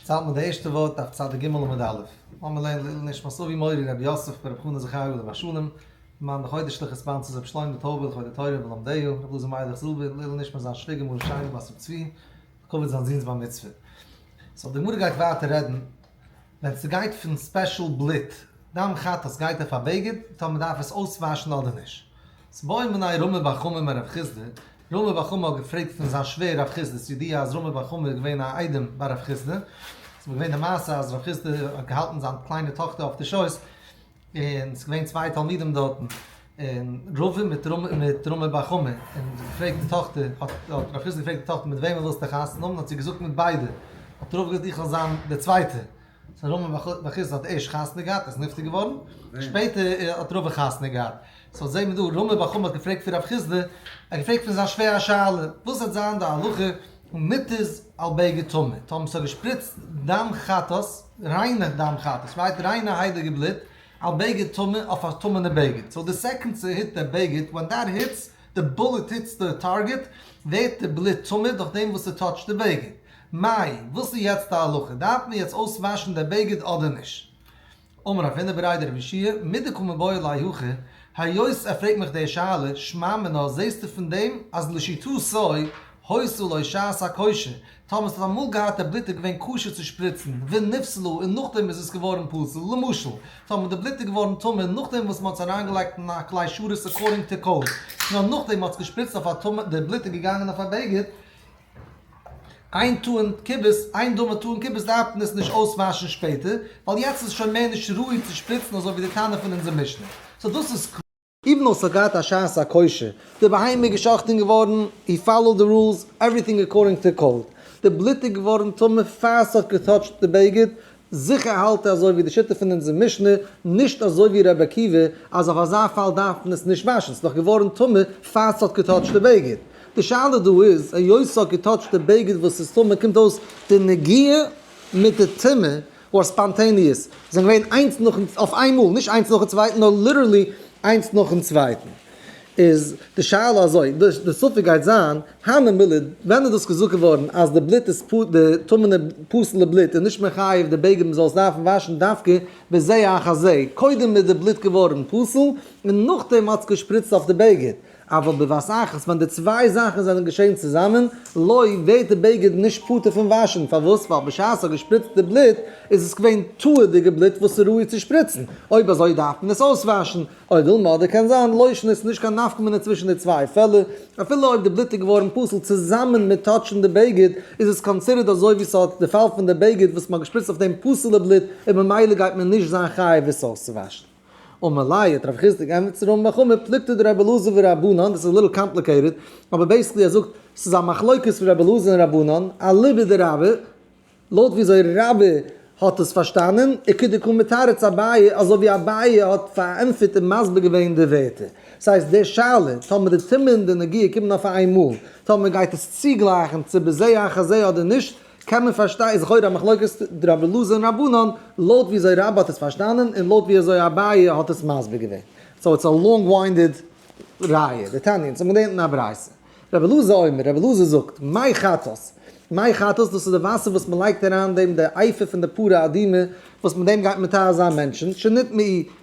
יעצט האלט מען די ערשטע ווארט דף צדיק ג' עמוד א'. לאמיר לערנען לעילוי נשמת אבי מורי רבי יוסף ברב חנא זכריה עליו השלום, למען די חודש'ליכע sponsors רבי שלמה טויבער לכבוד די תורה ולומדיה, רבי אלעזר מיילעך זילבער, לעילוי נשמת זיין שוויגער מרת שיינא בת רבי צבי, לכבוד זיין זון'ס בר מצוה. so די גמרא גייט ווייטער רעדן ווען ס'גייט פון special בלוט, דם חטאת גייט אויף א בגד, טאמער מ'דארף עס אויסוואשן אדער נישט. ס'בעא מיניה רמי בר חמא מרב חסדא, רמי בר חמא האט געפרעגט פון זיין שווער רב חסדא, ס'איז ידוע אז רמי בר חמא איז געווען א איידעם ביי רב חסדא, ס'איז געווען די מעשה אז רב חסדא האט געהאלטן זיין קליינע טאכטער אויף די שויס, און ס'איז געווען צוויי תלמידים דארטן, און רבא מיט מיט רמי בר חמא, און געפרעגט די טאכטער, האט רב חסדא געפרעגט די טאכטער מיט וועמען ווילסטו חתונה האבן, האט זי געזאגט מיט ביידע, האט רבא געזאגט איך וועל זיין די צווייטע. so רמי בר חסדא האט ערשט חתונה געהאט, איז נפטר געווארן, שפעטער האט רבא חתונה געהאט. so זעהט מען דא, רמי בר חמא האט געפרעגט פון רב חסדא, ער האט געפרעגט פון זיין שווער א שאלה, וואס וועט זיין די הלכה ניתז על בגד טמא, טאמער ס'האט געשפריצט דם חטאת, ריינע דם חטאת, right, ריינע הייליגע בלוט, על בגד טמא, אויף א טמא'נע בגד. so די second ס' hit די בגד, when that hits, די bullet hits די target, ווערט די בלוט טמא דורך דעם וואס ס' touch ט די בגד. מאי, וואס איז יעצט די הלכה? דארף מען יעצט אויסוואשן די בגד אדער נישט? אמר רב הונא בריה דרב יהושע, מדקא מיבעיא ליה הכי, היות ער פרעגט מיך די שאלה, שמע מינה, זעסטו פון דעם אז לשיטתו היתה לו שעת הכושר, טאמער ס'האט אמאל געהאט די בלוט איז געווען כשר צו שפריצן, ונפסלה, און נאכדעם איז עס געווארן פסול, למשל, טאמער די בלוט איז געווארן טמא נאכדעם וואס מ'האט עס אריינגעלייגט אין א כלי שרת according to code, נאר נאכדעם מ'האט עס געשפריצט אויף א טמא, די בלוט איז געגאנגען אויף א בגד, אין טעון כיבוס, אין דמו טעון כיבוס דארף מען עס נישט אויסוואשן שפעטער, ווייל יעצט איז שוין מער נישט ראוי צו שפריצן אזוי ווי די תנא פון אונזער משנה. so דאס איז קלאר. even though ס'האט געהאט א שעת הכושר, די בהמה איז געשחט'ן געווארן, he followed the rules, everything according to code. די בלוט איז געווארן טמא פאר ס'האט גע touch ט די בגד, זיכער האלט ער אזוי ווי די שיטה פון אונזער משנה, נישט אזוי ווי רבי עקיבא אז אויף אזא פאל דארף מען עס נישט וואשן, ס'איז דאך געווארן טמא פאר ס'האט גע touch ט די בגד. די שאלה דא איז, היות ס'האט גע touch ט די בגד וואס איז טמא קומט אויס די נגיעה מיט די טומאה were spontaneous, זענען געווען איינס נאכן אויף איינמאל, נישט איינס נאכן צווייטן נאר literally איינס נאכן צווייטן. איז די שאלה אזוי, די ספק גייט זיין, הני מילי, ווען איז דאס געזאגט געווארן אז די בלוט איז פ די טמא'נע פסול'ע בלוט איז נישט מחייב די בגד מ'זאל עס דארפן וואשן דווקא בזה אחר זה, קודם איז די בלוט געווארן פסול און נאכדעם האט עס געשפריצט אויף די בגד, אבל בבת אחת ווען די צוויי זאכן זענען געשען צוזאמען, לא, ווערט די בגד נישט פטור פון וואשן, פארוואס? ווייל בשעת ס'האט געשפריצט די בלוט איז עס געווען טהור'דיגע בלוט וואס איז ראוי צו שפריצן, אויב אזוי דארף מען עס אויסוואשן, או דילמא אדער קען זיין לא שנא ס'איז נישט קיין נפקא מינה צווישן די צוויי פעלער, אפילו אויב די בלוט איז געווארן פסול צוזאמען מיט touch ן די בגד איז עס considered אזוי ווי ס'האט די פאל פון די בגד וואס מ'האט געשפריצט אויף דעם פסול'ע בלוט און ממילא גייט מען נישט זיין חייב עס אויסצואוואשן. אמר ליה האט רב חסדא געענטפערט צו רמי בר חמא פלוגתא דרבי אלעזר ורבנן, דאס איז a little complicated, אבער basically ער זאגט ס'איז א מחלוקת פון רבי אלעזר און רבנן, אליבא דרבה, לויט וויאזוי רבה האט עס פארשטאנען, וכדקא מתרץ אביי, אזוי ווי אביי האט פארענטפערט און מסביר געווען די ווערטער. ס'הייסט די שאלה, טאמער די טומאה און די נגיעה קומען אויף איין מאל, טאמער גייט עס צוגלייכן צו בזה אחר זה אדער נישט, קען מען פארשטיין, איז לכאורה א מחלוקת רבי אלעזר און רבנן, לויט וויאזוי רבה האט עס פארשטאנען און לויט וויאזוי אביי האט עס מסביר געווען. so it's a long winded ראיה. דתניא, אונז האבן געלערנט אין א ברייתא. רבי אלעזר אומר, רבי אלעזר זאגט, מי חטאת, מי חטאת דאס איז די וואסער וואס מען לייגט אריין דעם די אפר פון די פרה אדומה וואס מיט דעם גייט מטהר זיין מענטשן, שנטמאו,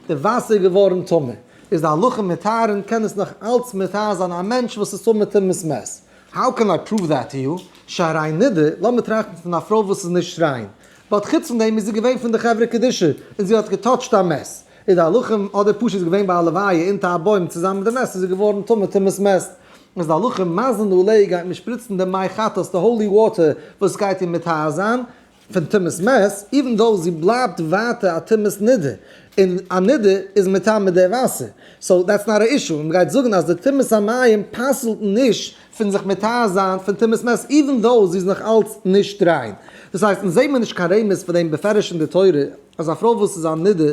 די וואסער איז געווארן טמא, איז די הלכה מטהרין קען עס נאך אלץ מטהר זיין א מענטש וואס איז טמא טומאת מת. How can I prove that to you? שהרי נידה, לאמיר טראכטן פון א פרוי וואס איז נישט ריין, but חוץ פון דעם איז זי געווען פון די חברה קדישא און זי האט גע touch ט א מת, איז די הלכה אדער פשוט איז געווען ביי א לוויה אונטער א בוים צוזאמען מיט די מת איז זי געווארן טמא טומאת מת, איז די הלכה מזין עליה גייט מען שפריצן די מי חטאת די holy water וואס גייט איר מטהר זיין פון טומאת מת, even though זי בלייבט ווייטער א טומאת נידה, און א נידה איז מטמא מיט די וואסער, so that's not א issue, און מ'גייט זאגן אז די טומאת המים פסל'ט נישט פון זיך מטהר זיין פון טומאת מת even though זי איז נאך אלץ נישט ריין. דאס הייסט אונז זעהן מיר נישט קיין רמז פון דעם בפירוש אין די תורה אז א פרוי וואס איז א נידה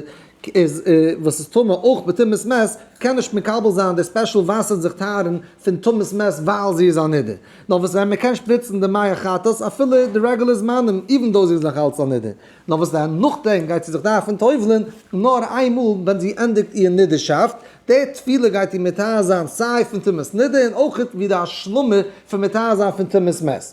איז וואס איז טמא אויך בטומאת מת קען נישט מקבל זיין די special וואסער זיך טהר'ן פון טומאת מת ווייל זי איז א נידה. נאר וואס ווען מ'קען שפריצן די מי החטאת אפילו די רעגולער זמנים even though זי איז נאך אלץ א נידה. נאר וואס דען נאכדעם גייט זי זיך דארפן טובל'ן נאר איין מאל ווען זי ענדיגט איר נידערשאפט, די טבילה גייט איר מטהר זיין סיי פון טומאת נידה און אויך ווי די השלמה פון מטהר זיין פון טומאת מת.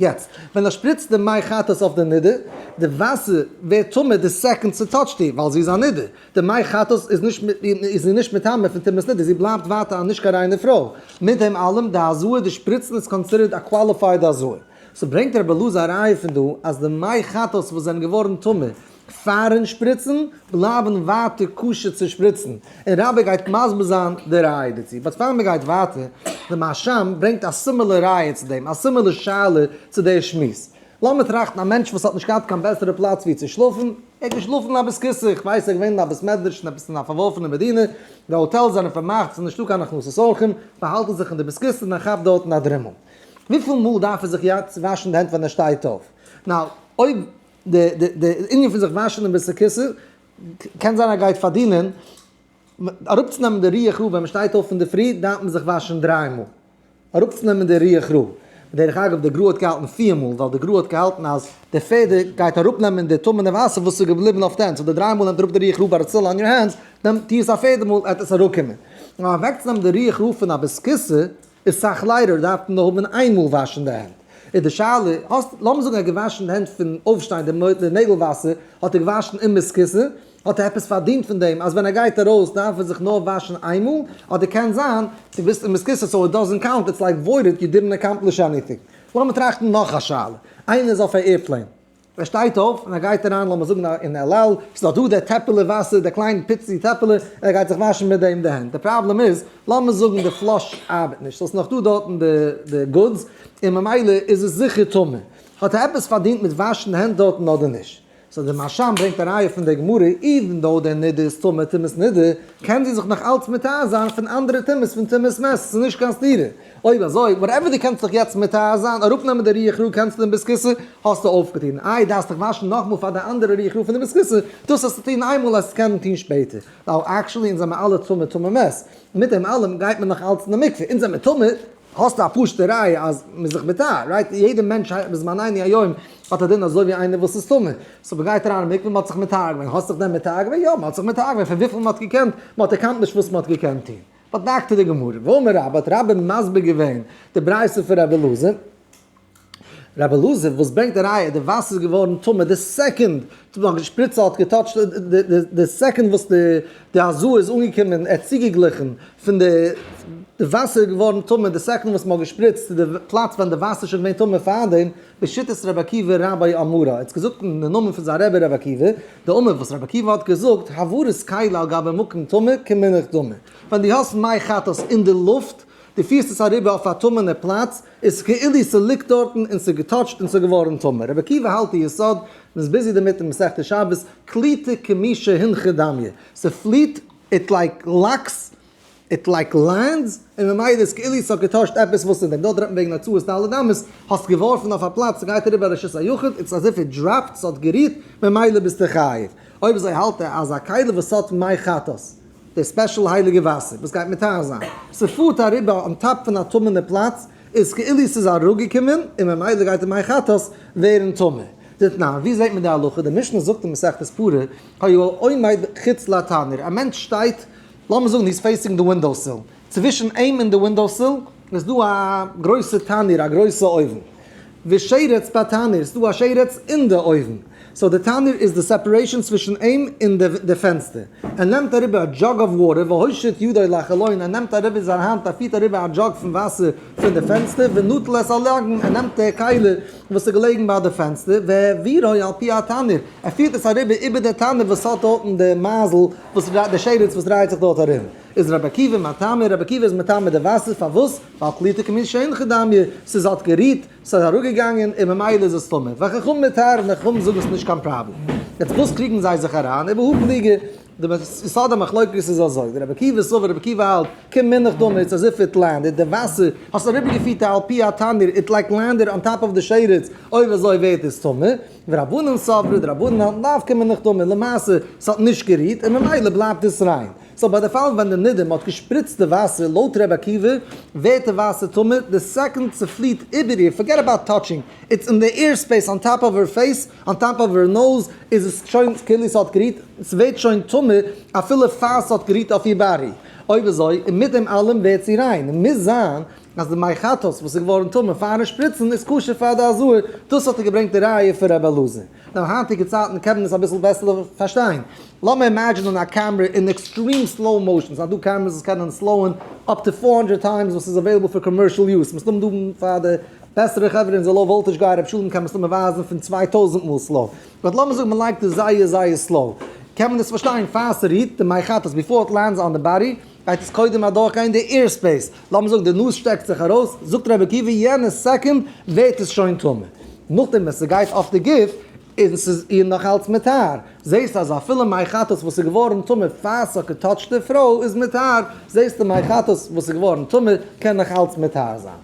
יעצט, ווען ער שפריצט די מי חטאת אויף די נידה, די וואסער ווערט טמא די second ס' touch ט איר, ווייל זי איז א נידה. די מי חטאת איז נישט איז זי נישט מטמא פון טומאת נידה, זי בלייבט ווייטער א נישט קיין ריינע פרוי. מיט דעם אלעם, די הזאה, די שפריצן איז considered א qualified הזאה. so ברענגט רבי אלעזר א ראיה פון דא אז די מי חטאת וואס זענען געווארן טמא פארן שפריצן, בלייבן ווייטער כשר צו שפריצן, און רבי גייט מסביר זיין די ראיה דערצו. but פאר מען גייט ווייטער, די מהרש"ם ברענגט א similar ראיה צו דעם, א similar שאלה צו די שמועס. לאמיר טראכטן א מענטש וואס האט נישט געהאט קיין בעסערע פלאץ ווי צו שלאפן, ער האט געשלאפן אין א בית כסא, איך ווייס ער איז געווען אין א בית מדרש אין עפעס אין א פארווארפענע מדינה, די האטעלס זענען פארמאכט, ס'איז נישטא קיין הכנסת אורחים, באהאלט ער זיך אין די בית כסא און ער כאפט דארטן א דרימל. וויפיל מאל דארף ער זיך יעצט וואשן די הענט ווען ער שטייט אויף? now, אויב די די די ענין פון זיך וואשן אין בית הכסא, קען זיין ער גייט פארדינען, אראפצונעמען די רוח רעה ווען מ'שטייט אויף אינדערפרי דארף מען זיך וואשן דריי מאל. אראפצונעמען די רוח רעה. דרך אגב די גר"א האט געהאלטן פיר מאל, ווייל די גר"א האט געהאלטן אז די פעדער גייט אראפנעמען די טמא'נע וואסער וואס איז געבליבן אויף די הענט, so די דריי מאל נעמט אראפ די רוח רעה but still on your hands, דאן טו עס א פערדע מאל עט עס אראפקומען. נאר אוועקצונעמען די רוח רעה פון א בית הכסא איז סאך לייכטער, דארף מען נאר האבן איין מאל וואשן די הענט. איז די שאלה, האסט, לאמיר זאגן ער האט געוואשן די הענט פון אויפשטיין די נעגל וואסער האט ער געוואשן אין בית הכסא, האט ער עפעס פארדינט פון דעם אז ווען ער גייט ארויס דארף ער זיך נאר וואשן איינמאל, אדער קען זיין דו ביסט אין בית הכסא so it doesn't count, it's like voided, you didn't accomplish anything. לאמיר טראכטן נאך א שאלה, איינער איז אויף א airplane, ער שטייט אויף און ער גייט אריין לאמיר זאגן אין אל על, ס'איז דאך דא דער טעפעלע וואסער, דער קליין פיצי טעפעלע, ער גייט זיך וואשן מיט דעם די הענט, די פראבלעם איז, לאמיר זאגן די flush ארבעט נישט, so ס'איז נאך דא דארטן די goods, און ממילא איז עס זיכער טמא. האט ער עפעס פארדינט מיט וואשן די הענט דארטן אדער נישט? so די מהרש"ם ברענגט א ראיה פון די גמרא, even though די נידה איז טמא טומאת נידה, קען זי זיך נאך אלץ מטהר זיין פון אנדערע טומאות פון טומאת מת, ס'איז נישט קיין סתירה. אויב אזוי, whatever דו קענסט זיך יעצט מטהר זיין, אראפנעמען די רוח רעה קענסטו אין בית הכסא, האסטו אויפגעטון. איי דארפסט דיך וואשן נאכמאל פאר די אנדערע רוח רעה פון די בית הכסא, דאס האסטו טון איינמאל האסט עס קענען טון שפעטער. ווייל actually אונז זעמער אלע טמא טמא מת. מיט דעם אלעם גייט מען נאך אלץ אין די מקווה, אונז זעמער טמא, האסטו א פשוטע ראיה אז מ'איז זיך מטהר, right? יעדע מענטש בזמנינו היום האט א דין אזוי ווי איינער וואס איז טמא. so מ'גייט אריין אין מקווה מ'האט זיך מטהר געווען. האסט זיך דען מטהר געווען? יא, מ'האט זיך מטהר געווען פון וויפיל מ'האט געקענט, מ'האט accomplished וואס מ'האט געקענט טון. but back to די גמרא. ואמר רבה, האט רבה מסביר געווען די ברייתא פון רבי אלעזר. רבי אלעזר וואס ברענגט די ראיה, די וואסער איז געווארן טמא די second די שפריצה האט גע touch ט, די second וואס די הזאה איז אנגעקומען, ער האט צוגעגליכן פון די די וואסער איז געווארן טמא די second וואס מען האט געשפריצט צו די פלאץ ווען די וואסער איז שוין געווען טמא פארדעם, בשיטת רבי עקיבא רבי אמרה, ער האט געזאגט אין די נאמען פון זיין רבי רבי עקיבא, דאמר וואס רבי עקיבא האט געזאגט, העברת כלי על גבי מקום טמא כמונח דמי, ווען דו האסט מי חטאת אין די לופט, דו פירסט עס אריבער אויף א טמא'נע פלאץ, איז כאילו ס'ליגט דארטן און ס'איז גע touch ט און ס'איז געווארן טמא. רבי עקיבא האלט די יסוד, מ'איז busy דערמיט אין מסכת שבת, קליטה כמי שהונחה דמיא. ס'פליט, it like locks, it like lands, און ממילא איז כאילו ס'האט גע touch ט עפעס וואס אין דעם. דארט רעדט מען וועגן הוצאת ד' אמות, האסט געווארפן אויף א פלאץ, ס'גייט אריבער א רשות היחיד, it's as if it dropped, ס'האט גערירט, ממילא ביסטו חייב. אויב אזוי האלט ער אז א כלי וואס האט מי חטאת, די special הייליגע וואסער וואס גייט מטהר זיין, ס'פארט אריבער on top פון א טמא'נע פלאץ, איז כאילו ס'איז אראפגעקומען, און ממילא גייט די מי חטאת ווערן טמא. דתנן, ווי זעט מען די הלכה? די משנה זאגט אין מסכת פרה, היה עומד חוץ לתנור, א מענטש שטייט, לאמיר זאגן he's facing די window sill, צווישן אים און די window sill איז דא א גרויסע תנור, א גרויסע אויוון, ושרץ בתנור, ס'דא א שרץ אין די אויוון, so די תנור איז די separation צווישן אים און די פענסטער, ער נעמט אריבער א jug of water, והושיט ידו לחלון, ער נעמט אריבער זיין האנט, ער פירט אריבער א jug פון וואסער פון די פענסטער, ונטל את הלגן, ער נעמט די כלי וואס איז געלעגן ביי די פענסטער, והעבירו על פי התנור, ער פירט עס אריבער איבער די תנור וואס האט דארטן די מייזל וואס די שרץ וואס דרייעט זיך דארט ארום. איז רבי עקיבא מטמא, רבי עקיבא איז מטמא די וואסער, פארוואס? ווייל קליטה כמי שהונחה דמיא, ס'איז האט גערוהט, ס'איז אראפגעגאנגען, און ממילא איז עס טמא. וחכמים מטהרין, די חכמים זאגן ס'איז נישט קיין פראבלעם. יעצט וואס קריגן זיי זיך אריין? ובהא פליגי, די יסוד המחלוקת איז אזוי, דרבי עקיבא סבר, רבי עקיבא האלט, כמונח דמי, it's as if it landed, די וואסער האסט אריבערגעפירט על פי התנור, it like landed on top of די שרץ, אויב אזוי ווערט עס טמא. ורבנן סברי, די רבנן האלטן לאו כמונח דמי, למעשה ס'האט נישט גערוהט, און ממילא בלייבט עס ריין. so ביי די פאל ווען די נידה מ'האט געשפריצט די וואסער לויט ר' עקיבא ווערט די וואסער טמא די second ס'פליעט איבער איר, forget about touching, it's in די air space on top of her face, on top of her nose, איז עס שוין כאילו ס'האט גערירט, ס'ווערט שוין טמא אפילו פאר ס'האט גערירט אויף איר body. אויב אזוי און מיט דעם אלעם ווערט זי ריין. מוז זיין אז די מי חטאת וואס איז געווארן טמא פארן שפריצן איז כשר פאר די הזאה, דאס האט ער געברענגט די ראיה פון רבי אלעזר. נאר היינטיגע צייטן קען מען עס אביסל בעסער פארשטיין. לאמיר imagine ען א קעמרע אין extreme slow motion, ס'איז דא cameras וואס קענען slow ען up to 400 times וואס איז available פאר commercial use, מסתמא דא פאר די בעסערע חברה אונזער low voltage guy רבי שלום קען מסתמא ווייזן פון 2000 מאל slow. But לאמיר זאגן מ'לייגט עס זייער זייער slow. קען מען עס פארשטיין פאר ס'רירט די מי חטאת before it lands on the body, גייט עס קודם אדורכגיין די air space. לאמיר זאגן די נאז שטעקט זיך ארויס, זאגט רבי עקיבא יענע second ווערט עס שוין טמא. נאכדעם ווען ס'גייט אויף די גוף, און ס'איז איר נאך אלץ מטהר. זעסט אז אפילו מי חטאת וואס איז געווארן טמא פאר ס'האט גע touch ט די פרוי איז מטהר, זעסט די מי חטאת וואס איז געווארן טמא קען נאך אלץ מטהר זיין.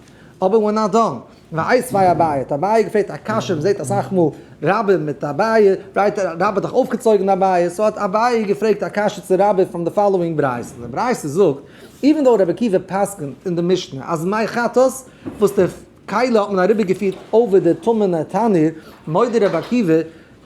אבער we're not done. ואיתיביה אביי, האט אביי געפרעגט א קשיא, מ'זעט אסאך מאל רבה מיט אביי, right, רבה האט דאך אויפגעצויגן אביי, so האט אביי געפרעגט א קשיא צו רבה from the following ברייתא. די ברייתא זאגט, even though רבי עקיבא פסק'נט אין די משנה אז מי חטאת וואס די כלי האט מען אריבערגעפירט over די טמא'נע תנור, מודה רבי עקיבא,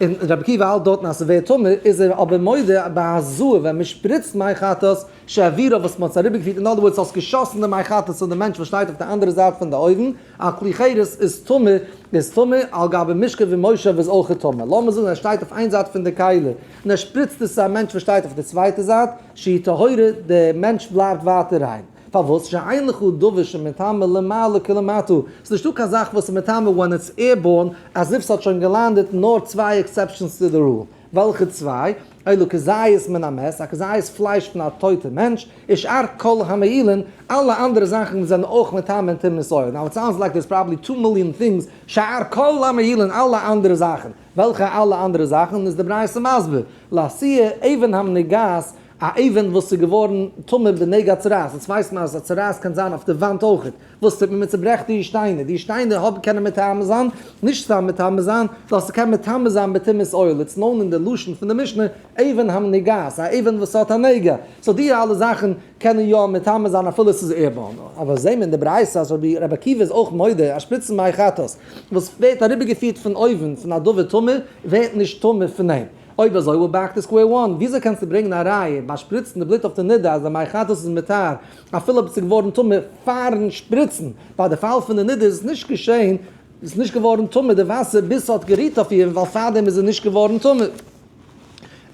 און רבי עקיבא האלט דארטן אז ס'ווערט טמא, איז ער אבער מודה בהזאה ווען מ'שפריצט מי חטאת שהעבירה וואס מ'האט עס אריבערגעפירט, in other words האסט געשאסן די מי חטאת צו די מענטש וואס שטייט אויף די אנדערע זייט פון די אויוון, א כלי חרס איז טמא, איז טמא, על גבי משכב ומושב איז אויך טמא. לאמיר זאגן ער שטייט אויף איין זייט פון די כלי, און ער שפריצט עס צו א מענטש וואס שטייט אויף די צווייטע זייט, שהיא טהורה, די מענטש בלייבט ווייטער ריין. פארוואס? שאין לך דבר שמטמא למעלה כלמטה, ס'איז נישטא קיין זאך וואס איז מטמא when it's airborne, as if ס'האט שוין גע land עט, נאר צוויי exceptions צו די rule. וועלכע צוויי? אלא כזית מן המת, א כזית פלייש פון א טויטע מענטש, ושאר כל המועילין, אלע אנדערע זאכן זענען אויך מטמא אין טומאת אוהל. Now it sounds like there's probably 2 million things, שאר כל המועילין, אלע אנדערע זאכן. וועלכע אלע אנדערע זאכן איז די ברייתא מסביר? לאתויי אבן המנוגעת, א אבן וואס איז געווארן טמא בנגע צרעת. יעצט ווייסט מען אז א צרעת קען זיין אויף די וואנט אויך. וואס טוט מען? מען צוברעכט די שטיינער. די שטיינער האבן קענען מטמא זיין, נישט סתם מטמא זיין, נאר ס'קען מטמא זיין בטומאת אוהל. It's known אין די לשון פון די משנה, אבן המנוגעת, א אבן וואס האט א נגע. So די אלע זאכן קענען יא מטמא זיין אפילו עס איז airborne. אבער זעהן מיר אין די ברייתא אז רבי עקיבא איז אויך מודה אז שפריצן מי חטאת וואס ווערט אריבערגעפירט פון אויוון פון א דבר טמא ווערט נישט טמא פון אים. אויב אזוי we're back to square one, וויאזוי קענסטו ברענגען א ראיה ביי שפריצן די בלוט אויף די נידה אז די מי חטאת איז מטהר אפילו אויב עס איז געווארן טמא פארן שפריצן? ביי די פאל פון די נידה איז עס נישט געשען, איז נישט געווארן טמא די וואסער ביז ס'האט גערוהט אויף איר, ווייל פארדעם איז עס נישט געווארן טמא.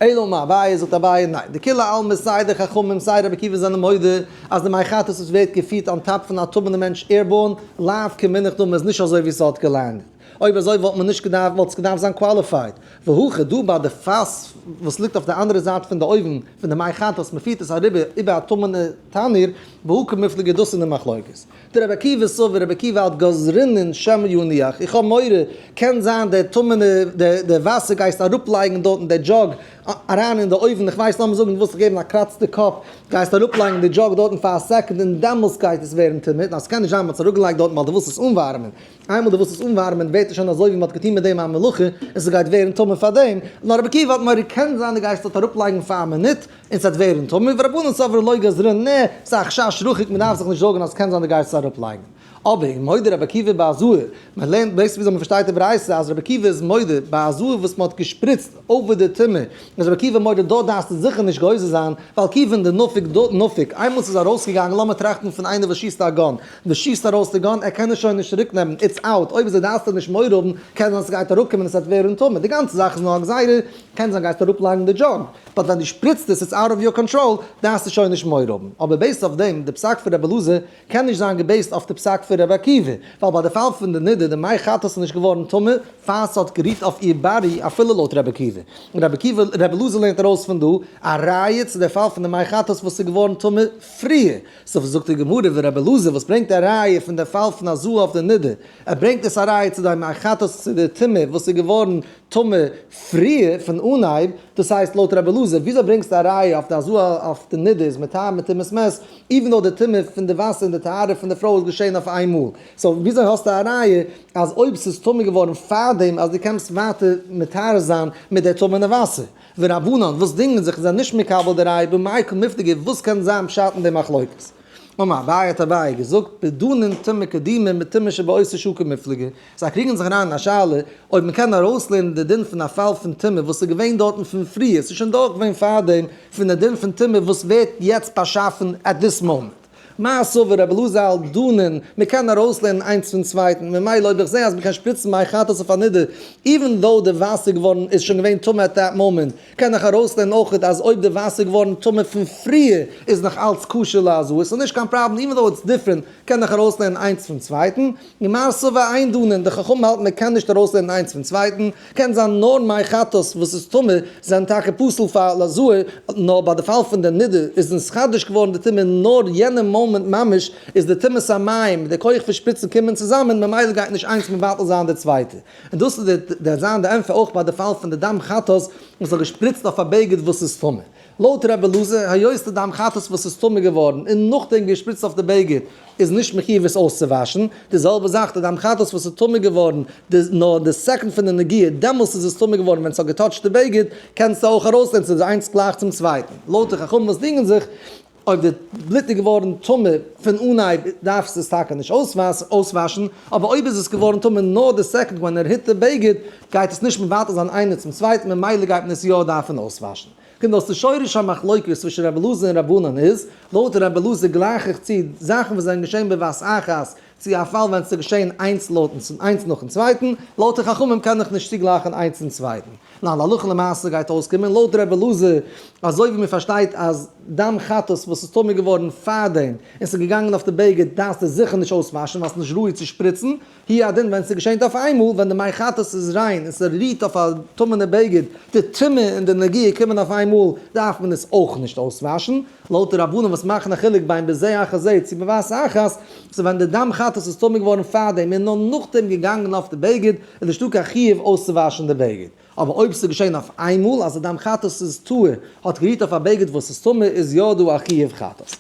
אלא אמר אביי, זאגט אביי, ניין, דכולי עלמא סיי די חכמים סיי רבי עקיבא זענען מודה אז די מי חטאת וואס ווערט געפירט on top פון א טמא'נע מענטש airborne, לאו כמונח דמי איז נישט אזוי ווי ס'האט גע land עט. אויב אזוי וואלט מען נישט געדארפט, וואלט עס געדארפט זיין qualified. והכא דא ביי די פאס וואס ליגט אויף די אנדערע זייט פון די אויוון פון די מי חטאת, מען פירט עס אריבער איבער א טמא'נע תנור, בהא קמיפלגי דאס איז די מחלוקת. דרבי עקיבא סבר, רבי עקיבא האלט גזרינן שמא יניח, איך האב מורא, קען זיין די טמא'נע, די וואסער גייסט אראפלייגן דארטן די jug אריין אין די אויוון, איך ווייס לאמיר זאגן דו ווילסט זיך געבן א קראץ די קאפ, גייסט אראפלייגן די jug דארטן פאר א second און דעמאלס גייט עס ווערן טמא, נאר ס'קען נישט זיין מ'האט עס אראפגעלייגט דארטן ווייל דו ווילסט עס אנווארעמען, איינמאל דו ווילסט עס אנווארעמען ווערט עס שוין אזוי ווי מ'האט געטון מיט דעם א מלאכה און ס'גייט ווערן טמא פאר דעם, נאר רבי עקיבא האט מורא קען זיין דו גייסט דארט אראפלייגן פאר א מינוט און ס'וועט ווערן טמא, ורבנן סברי לא גזרינן, נע, ס'איז א חשש רחוק מ'דארף זיך נישט זארגן אז ס'קען זיין דו גייסט עס אראפלייגן. אבער ומודה רבי עקיבא בהזאה, מען לערנט בעצם וויאזוי מ'פארשטייט די ברייתא אז רבי עקיבא איז מודה בהזאה וואס מ'האט געשפריצט over די טומאה, איז רבי עקיבא מודה דארט דארפסטו זיכער נישט גוזר זיין, ווייל כיוון דנפיק נפיק, איינמאל ס'איז ארויסגעגאנגען לאמיר טראכטן פון איינער וואס שיסט א gun, וואס שיסט ארויס די gun, ער קען עס שוין נישט צוריק נעמען, it's out, אויב אזוי דארפסטו נישט מורא האבן, קען זיין ס'גייט אראפקומען און ס'וועט ווערן טמא, די גאנצע זאך איז נאר א גזירה, קען זיין גייסטו אראפלייגן די jug, but ווען דו שפריצט עס it's out of your control, דארפסטו שוין נישט מורא האבן. אבער based אויף דעם, די פסק פון רבי אלעזר קען נישט זיין גע base ט אויף די פסק פון רבי עקיבא, ווייל ביי די פאל פון די נידה, די מי חטאת איז נישט געווארן טמא, פאר ס'האט גערוהט אויף איר body, אפילו לויט רבי עקיבא. און רבי עקיבא, רבי אלעזר לערנט ארויס פון דא א ראיה צו די פאל פון די מי חטאת וואס איז געווארן טמא פריער. So זאגט די גמרא ורבי אלעזר וואס ברענגט א ראיה פון די פאל פון הזאה אויף די נידה, ער ברענגט עס א ראיה צו די מי חטאת צו די טומאה וואס איז געווארן טמא פריער פון אנהייב, דאס הייסט לויט רבי אלעזר וויאזוי ברענגסטו א ראיה אויף די הזאה אויף די נידה איז מטהר מטומאת מת, even though די טומאה פון די וואסער און די טהרה פון די פרוי איז געשען אויף איין מאל, so וויאזוי האסטו א ראיה אז אויב ס'איז טמא געווארן פארדעם אז דו קענסט ווייטער מטהר זיין מיט די טמא'נע וואסער? ורבנן וואס דינגען זיך זענען נישט מקבל די ראיה במאי קמיפלגי וואס קען זיין פשט אין די מחלוקת? אמר אביי האט אביי געזאגט בדנין טומאה קדימה מטומאה שבאותה שעה קמיפלגי, זיי קריגן זיך אריין אין א שאלה אויב מען קען ארויסלערנען די דין פון א פאל פון טומאה וואס איז געווען דארטן פון פריער, ס'איז שוין דארט געווען פארדעם, פון די דין פון טומאה וואס ווערט יעצט באשאפן at this moment. מר סבר רבי אלעזר האלט דנין, מען קען ארויסלערנען איינס פון צווייטן, ממילא אויב איך זע אז מען קען שפריצן מי חטאת אויף א נידה, even though די וואסער געווארן איז שוין געווען טמא at that moment, קען איך ארויסלערנען אויכעט אז אויב די וואסער געווארן טמא פון פריער איז נאך אלץ כשר להזאה, ס'איז נישט קיין פראבלעם even though it's different קען איך ארויסלערנען איינס פון צווייטן, און מר סבר אין דנין, די חכמים האלטן מען קען נישט ארויסלערנען איינס פון צווייטן, קען זיין נאר מי חטאת וואס איז טמא זענען טאקע פסול פאר להזאה, נאר ביי די פאל פון די נידה איז נתחדש געווארן די טומאה נאר יענע מאמענט ממש איז די טומאת המים מיט די כח פון שפריצן קומען צוזאמען ממילא גייט נישט איינס מבטל זיין די צווייטע. און דאס איז די זיין די ענטפער אויך ביי די פאל פון די דם חטאת וואס האט געשפריצט אויף א בגד וואס איז טמא. לויט רבי אלעזר, היות די דם חטאת וואס איז טמא געווארן און נאכדעם געשפריצט אויף די בגד איז נישט מחיוב עס אויסצואוואשן, די זעלבע זאך די דם חטאת וואס איז טמא געווארן די נאר די second פון די נגיעה דעמאלסט איז עס טמא געווארן ווען עס האט געטאטשט די בגד, קענסטו אויך ארויסנעמען ס'איז איינס גלייך צום צווייטן. לויט די חכמים וואס דינגען זיך אויב די בלוט איז געווארן טמא פון אנהייב דארפסטו עס טאקע נישט אויסוואשן, אבער אויב איז עס געווארן טמא נאר די second ווען ער hit די בגד גייט עס נישט מבטל זיין איינער צום צווייטן ממילא גייט מען עס יא דארפן אויסוואשן. קומט אויס די שורש המחלוקת צווישן רבי אלעזר און רבנן איז, לויט רבי אלעזר גלייך איך צו זאכן וואס זענען געשען בבת אחת צו א פאל ווען ס'איז געשען איינס לויטן איינס נאכן צווייטן, לויט די חכמים קען איך נישט צוגלייכן איינס צום צווייטן. נאר להלכה למעשה גייט אויסקומען לויט רבי אלעזר, אזוי ווי מ'פארשטייט אז דם חטאת וואס איז טמא געווארן פארדעם און ס'איז געגאנגען אויף די בגד דארפסטו זיכער נישט אויסוואשן ווייל ס'איז נישט ראוי צו שפריצן, הוא הדין ווען ס'געשענט אויף איינמאל, ווען די מי חטאת איז ריין און ס'רירט אויף א טמא'נע בגד, די טומאה און די נגיעה קומען אויף איינמאל, דארף מען עס אויך נישט אויסוואשן. לויט די רבנן וואס מאכן א חילוק בין בזה אחר זה צו בבת אחת, so ווען די דם חטאת איז טמא געווארן פארדעם און נאר נאכדעם געגאנגען אויף די בגד, איז נישטא קיין חיוב אויסצואוואשן די בגד. אבער אויב ס'איז געשען אויף איינמאל אז די דם חטאת איז טהור האט גערירט אויף א בגד וואס איז טמא, איז יא דא א חיוב חטאת.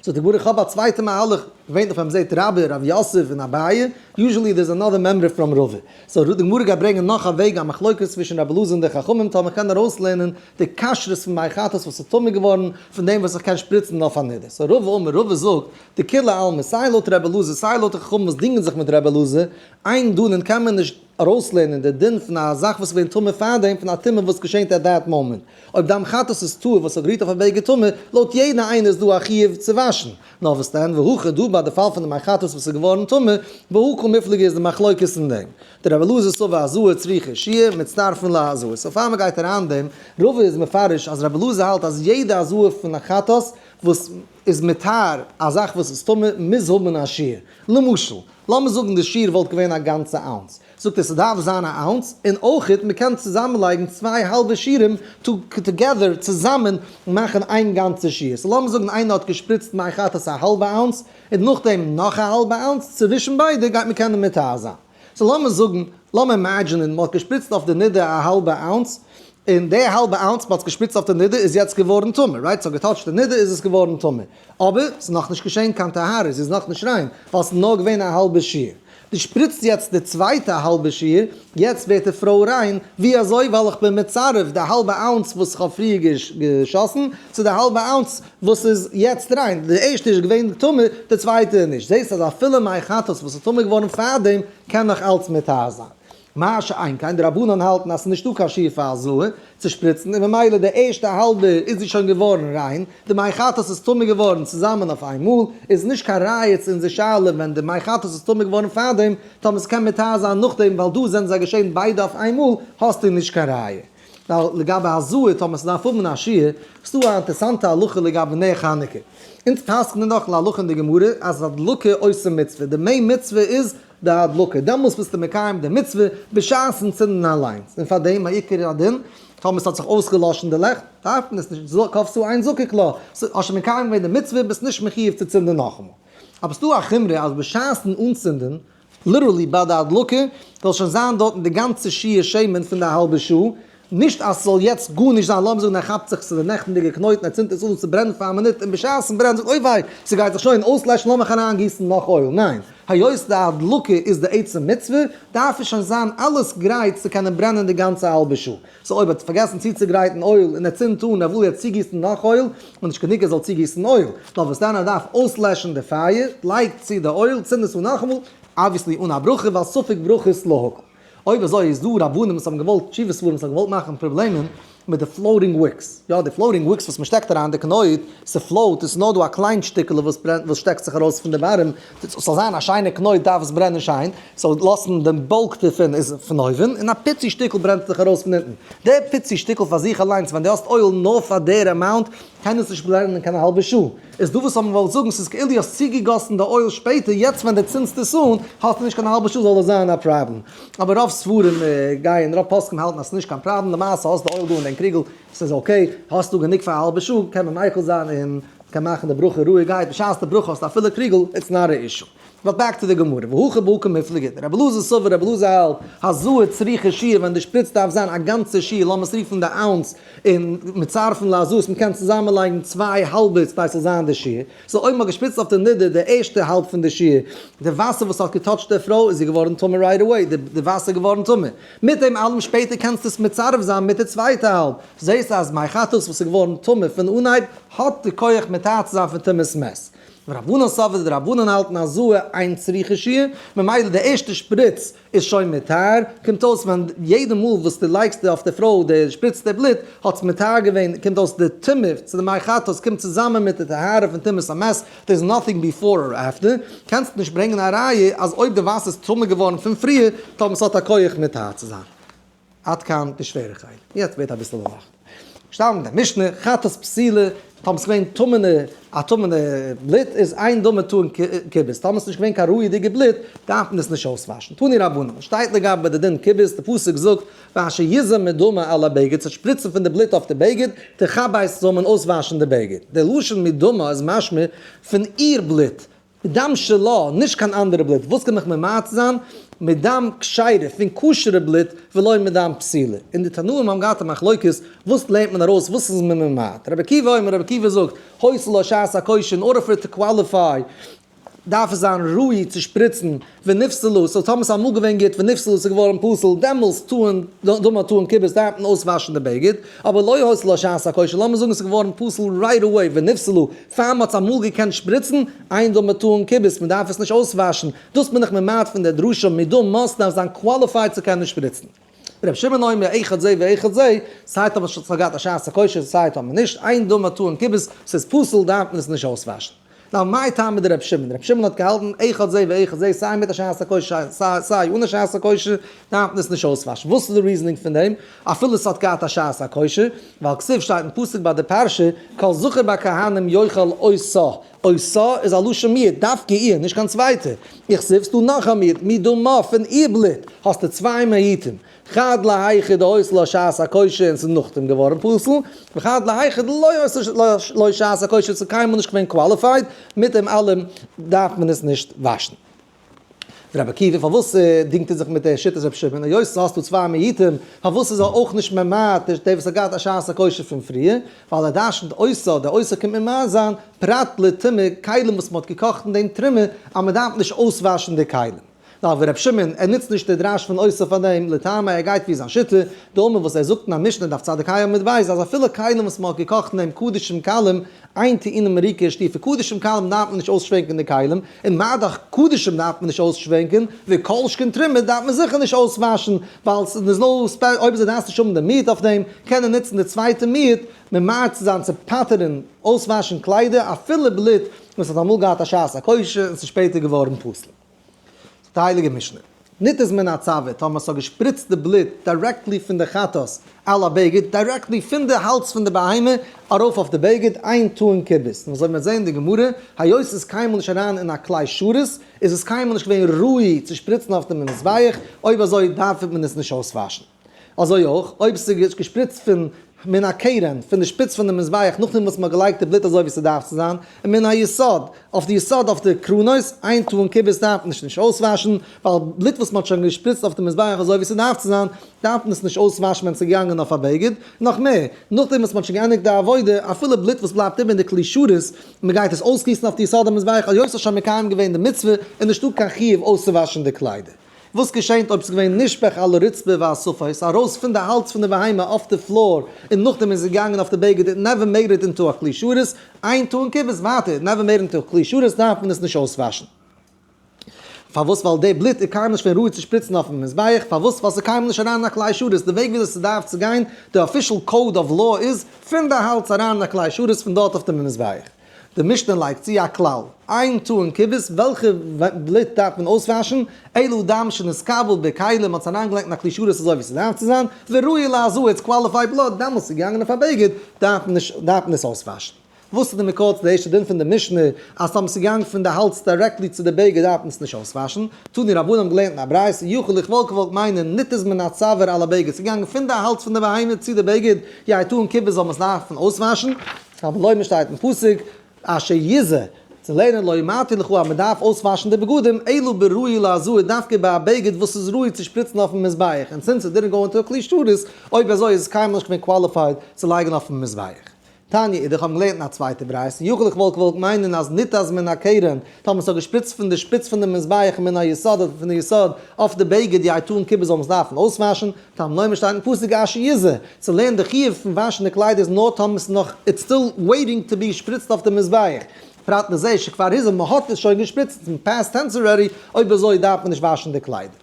זאגט די גמרא איך האב א צווייטע מהלך, געווענליך ווען מ'זעט רבה, רב יוסף און אביי, usually there is another מימרא from רבא. so די גמרא גייט ברענגען נאך א וועג א מחלוקת צווישן רבי אלעזר און די חכמים טאמער מ'קען ארויסלערנען די כשרות פון מי חטאת וואס איז טמא געווארן פון דעם וואס איך קען שפריצן אויף א נדה. so רבא אמר רבא זאגט דכולי עלמא סיי לויט רבי אלעזר סיי לויט די חכמים וואס דינגען זיך מיט רבי אלעזר, אין דנין קען מען נישט ארויסלערנען די דין פון א זאך וואס איז געווען טמא פארדעם פון א טומאה וואס געשענט at that moment. אויב דם חטאת איז טהור וואס האט גערירט אויף א בגד טמא, לויט יעדע איינער איז דא א חיוב צו וואשן. נאר וואס דען, והכא דא ביי די פאל פון די מי חטאת וואס איז געווארן טמא, בהא קא מיפלגי איז די מחלוקת אין דעם. דרבי אלעזר סבר הזאה צריכה שיעור, מצטרפין להזאה. so פאר מ'גייט אריין דעם, רבא איז מפרש אז רבי אלעזר האלט אז יעדע הזאה פון א חטאת וואס איז מטהר א זאך וואס איז טמא מוז האבן א שיעור. למשל, לאמיר זאגן די שיעור וואלט געווען א גאנצע אונס. זאגט ער ס'דארף זיין א אונס, און אויכעט מ'קען צוזאמענלייגן צוויי האלבע שיעורים together צוזאמען מאכן איין גאנצע שיעור. so לאמיר זאגן איינער האט געשפריצט מי חטאת א האלבע אונס, און נאכדעם נאך א האלבע אונס, צווישן ביידע גייט מען קענען מטהר זיין. so לאמיר זאגן, לאמיר אימעדזשינען מ'האט געשפריצט אויף די נידה א האלבע אונס, און די האלבע אונס מ'האט געשפריצט אויף די נידה איז יעצט געווארן טמא, right? ס'האט געטאטשט די נידה איז עס געווארן טמא. אבער ס'איז נאכנישט געשען קיין טהרה, זי איז נאכנישט ריין, ווייל ס'איז נאר געווען א האלבע שיעור. דו שפריצט יעצט די צווייטע האלבע שיעור, יעצט ווערט די פרוי ריין, ווי אזוי? ווייל איך בין מצרף די האלבע אונס וואס איך האב פריער געשאסן, צו די האלבע אונס וואס איז יעצט ריין, די ערשטע איז געווען טמא, די צווייטע נישט. זעסט אז אפילו מי חטאת וואס איז טמא געווארן פארדעם, קען נאך אלץ מטהר זיין. מה שאין כן די רבנן האלטן אז ס'איז נישטא קיין שיעור פאר הזאה צו שפריצן און ממילא די ערשטע האלבע איז זי שוין געווארן ריין, די מי חטאת איז טמא געווארן צוזאמען אויף איין מאל, איז נישט קיין ראיה צו אונזער שאלה ווען די מי חטאת איז טמא געווארן פארדעם, טאמער ס'קען מטהר זיין נאכדעם ווייל דא זענען זיי געשען ביידע אויף איין מאל, האסטו נישט קיין ראיה. ווייל לגבי הזאה טאמער ס'דארף האבן א שיעור, ס'דא א אינטערסאנטע הלכה לגבי נר חנוכה. אונז פסק'נען דאך להלכה אין די גמרא אז הדלקה עושה מצוה, די main מצוה איז די הדלקה, דעמאלס ביסטו מקיים די מצוה בשעת'ן צינדן אליינס, און פאר דעם מעיקר הדין, טאמער ס'האט זיך אויסגעלאשן די לעכט, דארף מען עס נישט, כבתה אין זקוק לה, האסט שוין מקיים געווען די מצוה, ביסט נישט מחיוב צו צינדן נאכאמאל. אבער ס'דא א חומרא אז בשעת'ן אנצינדן, literally ביי די הדלקה, זאל שוין זיין דארטן די גאנצע שיעור שמן פון די האלבע שעה, נישט אז ס'זאל יעצט גארנישט זיין, לאמיר זאגן ער כאפט זיך צו די נעכטנדיגע קנויטן, ער צינדט עס אן, ס'ברענט פאר א מינוט, און בשעת'ן ברענט זאגט אוי וויי, ס'גייט זיך שוין אויסלעשן לאמיך אריינגיסן נאך אויל, ניין, היות די הדלקה איז די עצם מצוה, דארף עס שוין זיין אלעס גרייט צו קענען ברענען די גאנצע האלבע שעה, so אויב ער האט פארגעסן צוצוגרייטן אויל און ער צינדט אן, ער וויל יעצט צוגיסן נאך אויל, און נישט גענוג ער זאל צוגיסן אויל, נאר וואס דען ער דארף אויסלעשן די פייער, לייגט צו די אויל, צינד עס אן נאכאמאל, obviously אן א ברכה, ווייל ספק ברכות להקל. אויב אזוי איז דא רבנים וואס האבן געוואלט, תשובה ספרים וואס האבן געוואלט מאכן פראבלעמען, מיט די floating wicks, יא די floating wicks וואס מ'שטעקט אריין די קנויט, ס' float, עס איז נאר דא א קליין שטיקעלע וואס ברענט וואס שטעקט זיך ארויס פון די bottom, ס'זאל זיין א שיינע קנויט דארף עס ברענען שיין, so לאזן דעם bulk דערפון איז פון אויבן, און א פיצי שטיקל ברענט זיך ארויס פון אונטן. די פיצי שטיקל פאר זיך אליינס ווען דו האסט oil נאר פאר דער amount, קען עס נישט ברענען אין קיין האלבע שעה. איז דא וואס האבן געוואלט זאגן ס'איז כאילו האסט צוגעגאסן די oil שפעטער, יעצט ווען דו צינדסט עס אן האסטו נישט קיין האלבע שעה זאל עס זיין א פראבלעם. אבער רוב ספרים גייען, רוב פוסקים האלטן אז ס'איז נישט קיין פראבלעם, למעשה האסט די oil דא אין דיין קריגל, ס'איז okay, האסטו גענוג פאר א האלבע שעה, קען מען מיקל זיין און קען מאכן די ברכה רואיגערהייט, בשעת די ברכה האסטו א פולע קריגל, it's not a issue. But back to די גמרא, והכא בהא קמיפלגי, רבי אלעזר סבר רבי אלעזר האלט, הזאה צריכה שיעור ווען די שפריץ דארף זיין א גאנצע שיעור, לאמיר עס רופן די ounce, און מצרפין להזאות, מען קען צוזאמען לייגן צוויי האלבעס כדי ס'זאל זיין די שיעור, so אויב מ'האט געשפריצט אויף די נדה די ערשטע האלב פון די שיעור, די וואסער וואס האט געטאטשט די פרוי איז זי געווארן טמא right away, די וואסער איז געווארן טמא. מיט דעם אלעם שפעטער קענסטו עס מצרף זיין מיט די צווייטע האלב, זעסט אז מי חטאת וואס איז געווארן טמא פון אנהייב האט די כח מטהר צו זיין פון טומאת מת. ורבנן סברי די רבנן האלטן הזאה אין צריכה שיעור, ממילא די ערשטע שפריץ איז שוין מטהר, קומט אויס ווען יעדע מאל וואס דו לייגסט אויף די פרוי די שפריץ די בלוט האט עס מטהר געווען, קומט אויס די טומאה צו די מי חטאת קומט צוזאמען מיט די טהרה פון טומאת המת, there is nothing before or after, קענסט נישט ברענגען א ראיה אז אויב די וואסער איז טמא געווארן פון פריער, טאמער ס'האט א כח מטהר צו זיין. עד כאן די שווערע חלק. יעצט ווערט אביסל לייכטער. שטאנען אין די משנה, חטאת פסולה, טאמער ס'איז געווען טמא'נע, א טמא'נע בלוט איז אין דמה טעון כיבוס, טאמער ס'איז נישט געווען קיין ראוי'דיגע בלוט, דארף מען עס נישט אויסוואשן. תנו רבנן, שטייט לגבי די דין כיבוס, די פסוק זאגט, ואשר יזה מדמה על הבגד, צו שפריצן פון די בלוט אויף די בגד, תכבס זאל מען אויסוואשן די בגד. די לשון מדמה איז משמע פון איר בלוט, מדם שלה, נישט קיין אנדערע בלוט, וואס קען מיך ממעט זיין? מדם כשרה, פון כשר'ע בלוט, ולא מדם פסולה. און די תנאים האבן געהאט א מחלוקת, וואס לערנט מען ארויס, וואס איז מען ממעט? רבי עקיבא אומר, רבי עקיבא זאגט, היתה לה שעת הכושר, in order for it to qualify, דארף עס זיין ראוי צו שפריצן, ונפסלה, so טאמער ס'איז אמאל געווען גוט, ונפסלה, ס'איז געווארן פסול, דעמאלס טוען, דמה טעון כיבוס, דארף מען אויסוואשן די בגד, אבער לא היתה לה שעת הכושר, לאמיר זאגן ס'איז געווארן פסול right away, ונפסלה, פאר מ'האט עס אמאל געקענט שפריצן, אין דמה טעון כיבוס, מ'דארף עס נישט אויסוואשן, דאס בין איך ממעט פון דער דרשה, מדמה דארף זיין qualified צו קענען שפריצן. ר' שמעון אומר אחד זה ואחד זה, סיי טאמער ס'האט געהאט א שעת הכושר סיי טאמער נישט, אין דמה טעון כיבוס, ס'איז פסול דארף מען עס נישט אויסוואשן. נאר מאי טעמא דר' שמעון, ר' שמעון האט געהאלטן אחד זה ואחד זה סיי מיט א שעת הכושר סיי אן א שעת הכושר דארף מען עס נישט אויסוואשן, וואס איז די reasoning פון דעם אפילו עס האט געהאט א שעת הכושר, ווייל כתיב שטייט אין פסוק ביי די פרשה כל זכר בכהנים יאכל אותה, אותה איז א לשון מיעוט, דווקא איר, נישט קיין צווייטער, וכתיב ס'דא נאך א מיעוט, מדמה פון איר בלוט האסטו צוויי מיעוטים, חד להיכא דהיתה לה שעת הכושר און ס'איז נאכדעם געווארן פסול, וחד להיכא דלא היתה לה שעת הכושר ס'איז קיינמאל נישט געווען qualified, מיט דעם אלעם דארף מען עס נישט וואשן. רבי עקיבא פארוואס דינגט ער זיך מיט די שיטת רבי שמעון היות האסטו צוויי מיעוטים פארוואס איז ער אויך נישט ממעט דער וואס האט געהאט א שעת הכושר פון פריער ווייל ער דרשנ'ט אותה, דער אותה קומט ממעט זיין פרט לטומאה כלים וואס מ'האט געקאכט אין דעם תרומה אז מ'דארף נישט אויסוואשן די כלים. נאר ווי רבי שמעון, ער נוצט נישט די דרש פון אותה פאר דעם, לטעמיה ער גייט ווי זיין שיטה, דאמר וואס ער זאגט אין א משנה דף צדיק ה עמוד ב' אז אפילו כלים וואס מען האט געקאכט אין דעם קדשים קלים, אין טעונין מריקה ושטיפה, קדשים קלים דארף מען נישט אויסשווענקען די כלים, און מה דאך קדשים דארף מען נישט אויסשווענקען, וכל שכן תרומה דארף מען זיכער נישט אויסוואשן, ווייל ס'איז נאר אויב זיי דארפסט נישט האבן די מיעוט אויף דעם, קען ער נוצן די צווייטע מיעוט ממעט צו זיין צו פטר'ן אויסוואשן קליידער אפילו בלוט וואס האט אמאל געהאט א שעת הכושר און ס'איז שפעטער געווארן פסול. זאגט די הייליגע משנה, ניתז מן הצוואר, טאמער ס'האט געשפריצט די בלוט directly פון די חטאת על הבגד, directly פון די האלז פון די בהמה ארויף אויף די בגד, אין טעון כיבוס. און אזוי ווי מ'וועט זען אין די גמרא, היות ס'איז קיינמאל נישט אריין אין א כלי שרת, איז עס קיינמאל נישט געווען ראוי צו שפריצן אויף דעם מזבח, אויב אזוי דארף מען עס נישט אויסוואשן. אזוי אויך אויב ס'איז געשפריצט פון מן הקרן, פון די שפיץ פון די מזבח נאכדעם וואס מ'האט געלייגט די בלוט אזוי ווי ס'דארף צו זיין, און מן היסוד, אויף די יסוד אויף די קרנות, אין טעון כיבוס דארף מען נישט נישט אויסוואשן, ווייל בלוט וואס מ'האט שוין געשפריצט אויף די מזבח אזוי ווי ס'דארף צו זיין, דארף מען עס נישט אויסוואשן ווען ס'איז געגאנגען אויף א בגד, נאך מער, נאכדעם וואס מ'האט שוין געענדיגט די עבודה, אפילו בלוט וואס בלייבט איבער אין די כלי שרת, און מ'גייט עס אויסגיסן אויף די יסוד המזבח, היות ס'האט שוין מקיים געווען די מצוה, איז נישטא קיין חיוב אויסצואוואשן די קליידער. וואס געשענט אויב ס'איז געווען נשפך על הרצפה והספה, ס'איז ארויס פון די האלז פון די בהמה אויף די floor, און נאכדעם איז עס געגאנגען אויף די בגד, it never made it into א כלי שרת, אין טעון כיבוס ווייטער, it never made into א כלי שרת דארף מען עס נישט אויסוואשן. פארוואס? ווייל די בלוט איז קיינמאל נישט געווען ראוי צו שפריצן אויפן מזבח, פארוואס? ווייל ס'איז קיינמאל נישט אריין אין א כלי שרת, די וועג וויאזוי ס'דארף צו גיין, די official code of law איז, פון די האלז אריין אין א כלי שרת, פון דארט אויף די מזבח. די משנה לייגט צו א כלל, אין טעון כיבוס, וועלכע בלוט דארף מען אויסוואשן, אלא דם שנתקבל בכלי, מ'האט עס אריינגעלייגט אין א כלי שרת אזוי ווי ס'דארף צו זיין, וראוי להזאה, it's qualified blood, דעמאלטס איז געגאנגען אויף א בגד, דארף מען נישט דארף מען עס אויסוואשן. וואס איז די מקור צו די ערשטע דין פון די משנה אז טאמער ס'איז געגאנגען פון די האלז directly צו די בגד דארף מען עס נישט אויסוואשן? תנו רבנן האבן געלערנט אין א ברייתא, יכול איך וואלט געוואלט מיינען ניתז מן הצוואר על הבגד, ס'איז געגאנגען פון די האלז פון די בהמה צו די בגד, יהא טעון כיבוס זאל מען עס דארפן אויסוואשן, תלמוד לומר שטייט אין פסוק, אשר יזה, צו לערנען לא אמרתי לך אז מען דארף אויסוואשן די בגדים, אלא בראוי להזאה דווקא ביי א בגד וואס איז ראוי צו שפריצן אויפן מזבח, און since it didn't go into a כלי שרת, אויב אזוי איז עס קיינמאל נישט געווען qualified צו לייגן אויפן מזבח. תניא אידך האבן געלערנט אין א צווייטע ברייתא, יכול איך וואלט געוואלט מיינען אז ניתז מן הקרן, טאמער ס'האט געשפריצט פון די שפיץ פון די מזבח מן היסוד אדער פון די יסוד אויף די בגד יהא טעון כיבוס זאל מען עס דארפן אויסוואשן, תלמוד לומר שטייט אין פסוק אשר יזה, צו לערנען די חיוב פון וואשן די קליידער איז נאר טאמער ס'איז נאך it's still waiting to be געשפריצט אויף די מזבח, פרט לזה שכבר הזה מ'האט עס שוין געשפריצט אין past tense already, אויב אזוי דארף מען נישט וואשן די קליידער.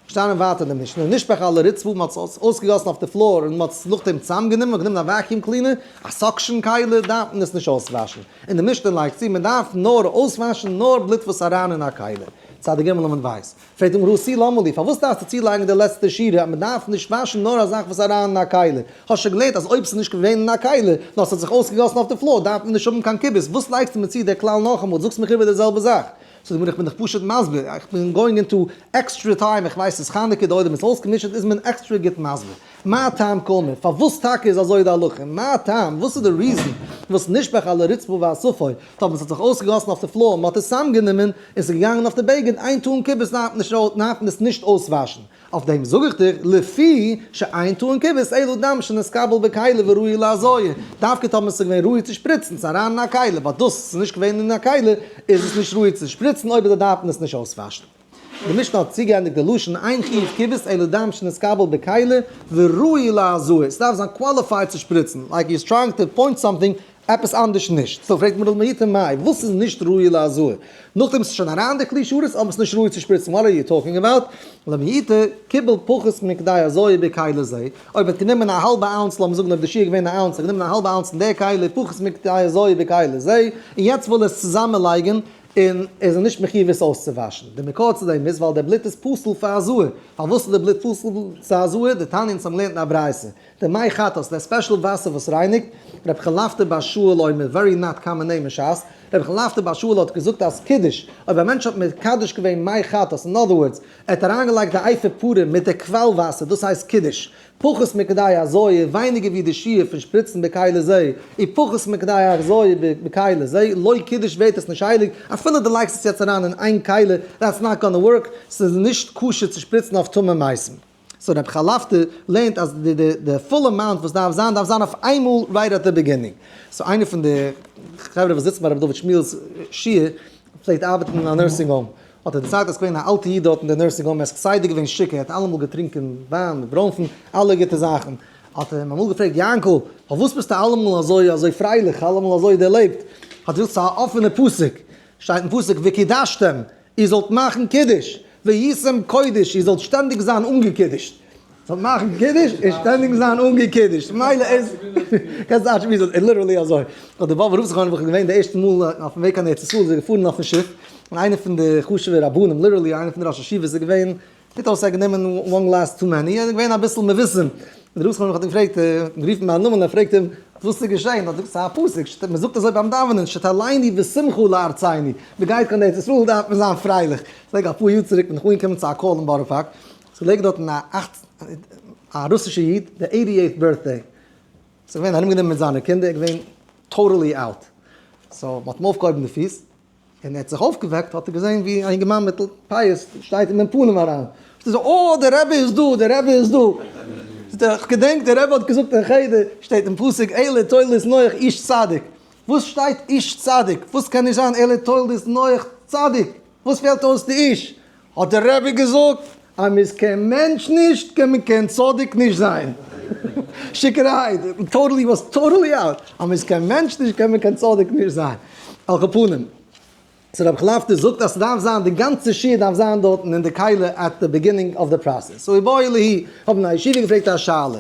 געשטאנען ווייטער אין די משנה, נשפך על הרצפה, מ'האט עס אויסגעגאסן אויף די floor און מ'האט עס נאכדעם צוזאמגענומען, מ'האט גענומען א vacuum cleaner, א suction כלי, דארף מען עס נישט אויסוואשן. און די משנה לייגט צו, מ'דארף נאר אויסוואשן נאר בלוט וואס אריין אין א כלי. צדיק ג' עמוד ב'. פרעגט אים ר' סי' למה לי, פארוואס דארפסטו צולייגן די לעצטע שורה אז מ'דארף נישט וואשן נאר א זאך וואס אריין אין א כלי? האסט שוין געלערנט אז אויב ס'איז נישט געווען אין א כלי, נאר ס'האט זיך אויסגעגאסן אויף די floor דארף מען נישט האבן קיין כיבוס, וואס לייגסטו מיר צו דער כלל נאכאמאל, זאגסט מיך איבער די זעלבע זאך? זאגט די גמרא איך בין דיך פשוט מסביר, איך בין going into extra time, איך ווייס ס'איז חנוכה, די עולם איז אויסגעמישט, איז מען עקסטרע גוט מסביר. מה טעם קאמר, פארוואס טאקע איז אזוי די הלכה? מה טעם, וואס איז די reason וואס נשפך על הרצפה ואספו, טאמער ס'האט זיך אויסגעגאסן אויף די floor, מ'האט עס צוזאמגענומען און ס'איז געגאנגען אויף די בגד, אין טעון כיבוס דארף מען עס נישט אויסוואשן. אויף דעם זאג איך דיר, לפי שאין טעון כיבוס אלא דם שנתקבל בכלי וראוי להזאה, דווקא טאמער ס'איז געווען ראוי צו שפריצן, ס'איז אריין אין א כלי, but דאס ס'איז נישט געווען אין א כלי, איז עס נישט ראוי צו שפריצן, אויב אזוי דארף מען עס נישט אויסוואשן. די משנה האט צוגעענדיגט די לשון אין חיוב כיבוס אלא דם שנתקבל בכלי וראוי להזאה, ס'דארף זיין qualified צו שפריצן, like he's trying to point something, עפעס אנדערש נישט. so פרעגט מרל מהיטא מאי, וואס איז נישט ראוי להזאה? נאכדעם ס'איז שוין אריין די כלי שרת אבער ס'איז נישט ראוי צו שפריצן, what are you talking about? למעוטי קיבל פחות מכדי הזאה בכלי זה, אויב האט גענומען א האלבע ounce, לאמיר זאגן אויב די שיעור איז געווען א ounce, האט גענומען א האלבע ounce אין די כלי, פחות מכדי הזאה בכלי זה, און יעצט וויל ער עס צוזאמען לייגן, און ער איז נישט מחיוב עס אויסצואוואשן. די מקור צו דעם איז ווייל דער בלוט איז פסול פאר הזאה. פארוואס איז דער בלוט פסול צו הזאה? דתניא אונז האבן געלערנט אין א ברייתא, די מי חטאת, דער special וואסער וואס רייניגט, רב חלפתא בר שאול אומר, very not common name אין שס, רב חלפתא בר שאול האט געזאגט אז קידוש, אויב א מענטש האט מקדש געווען מי חטאת, אין other words, ער האט אריינגעלייגט די אפר פרה מיט די קוואל וואסער, דאס הייסט קידוש, פחות מכדי הזאה, ווייניגער ווי די שיעור פון שפריצן בכלי זה, און פחות מכדי הזאה בכלי זה, לא קידש ווערט עס נישט הייליג, אפילו דו לייגסט עס יעצט אריין אין איין כלי, that's not gonna work, ס'איז נישט כשר צו שפריצן אויף טמא מתים. so רב חלפתא לערנט אז די די די full amount וואס דארף זיין דארף זיין אויף איינמאל right at the beginning. so איינער פון די חברה וואס זיצן ביי רבי דוד שמואל'ס שיעור פלעגט ארבעטן אין א nursing home, האט ער דערציילט אז ס'געווען א אלטע איד דארט אין די nursing home, ער איז כסדר געווען שיכור, ער האט אלעמאל געטרינקען וויין מיט ברוינפן, אלע גוטע זאכן. האט ער אים אמאל געפרעגט, יענקל, פארוואס ביסטו אלעמאל אזוי אזוי פרייליך, אלעמאל אזוי דערלעבט? האט ער געזאגט, ס'איז א אפענע פסוק, שטייט אין פסוק, וקידשתם, איר זאלט מאכן קידוש, והייתם קודש, איר זאלט שטענדיג זיין אנגעקידושט. זאלט מאכן קידוש און שטענדיג זיין אנגעקידושט. מילא איז, קענסט טייטשן ווי זאלט, literally אזוי. האט דער באבער רב זכרונו לברכה געווען די ערשטע מאל אויפן וועג קיין ארץ ישראל, איז ער געפארן אויפן שיף, און איינער פון די חשוב'ע רבנים, literally איינער פון די ראשי ישיבות איז געווען, זעט אויס ער האט גענומען one glass too many, ער איז געווען אביסל מבוסם. דער רב זכרונו לברכה האט אים געפרעגט, גערופן ביי א נאמען, ער פרעגט אים, וואס איז געשען? האט ער געזאגט, ס'איז א פסוק, מען זאגט אזוי ביים דאווענען, שתעלנו בשמחה לארצינו, מען גייט קיין ארץ ישראל דארף מען זיין פרייליך. כ'דענק אפאר יאר צוריק בין איך אנגעקומען צו א call אין בארא פארק, ס'געלעגן דארטן א אכט א רוסישע איד, די eighty eighth birthday, ס'איז געווען ארומגענומען מיט זיינע קינדער, ער איז געווען totally out, so מ'האט אים אויפגעהויבן די פיס, און ער האט זיך אויפגעוועקט האט ער געזען ווי א אינגערמאן מיט פאות שטייט אים אין פנים אריין, זאגט ער אזוי, אה דער רבי איז דא, דער רבי איז דא, זאגט ער, איך געדענק דער רבי האט געזאגט אין חדר, שטייט אין פסוק אלה תולדות נח איש צדיק, וואס שטייט איש צדיק? וואס קען נישט זיין אלה תולדות נח צדיק? וואס פעלט אויס די איש? האט דער רבי געזאגט אז מ'איז קיין מענטש נישט קען מען קיין צדיק נישט זיין. שיכור'ערהייט, totally was totally out, אז מ'איז קיין מענטש נישט קען מען קיין צדיק נישט זיין. על כל פנים. So רב חלפתא זאגט אז ס'דארף זיין די גאנצע שיעור דארף זיין דארטן אין די כלי at the beginning of the process. So איבעיא להו, האבן א ישיבה געפרעגט א שאלה.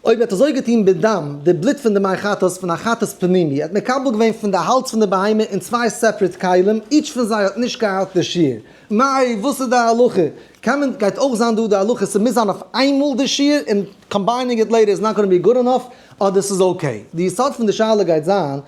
אויב ער האט אזוי געטון בדם, די בלוט פון די מי חטאת פון א חטאת פנימי, ער האט מקבל געווען פון די האלז פון די בהמה אין צוויי separate כלים, each פון זיי האט נישט געהאט די שיעור. מאי, וואס איז די הלכה? קען מען, גייט אויך זיין דא די הלכה ס'מוז זיין אויף איינמאל די שיעור און combining it later is not gonna be good enough, אדער ס'איז okay? די יסוד פון די שאלה גייט זיין,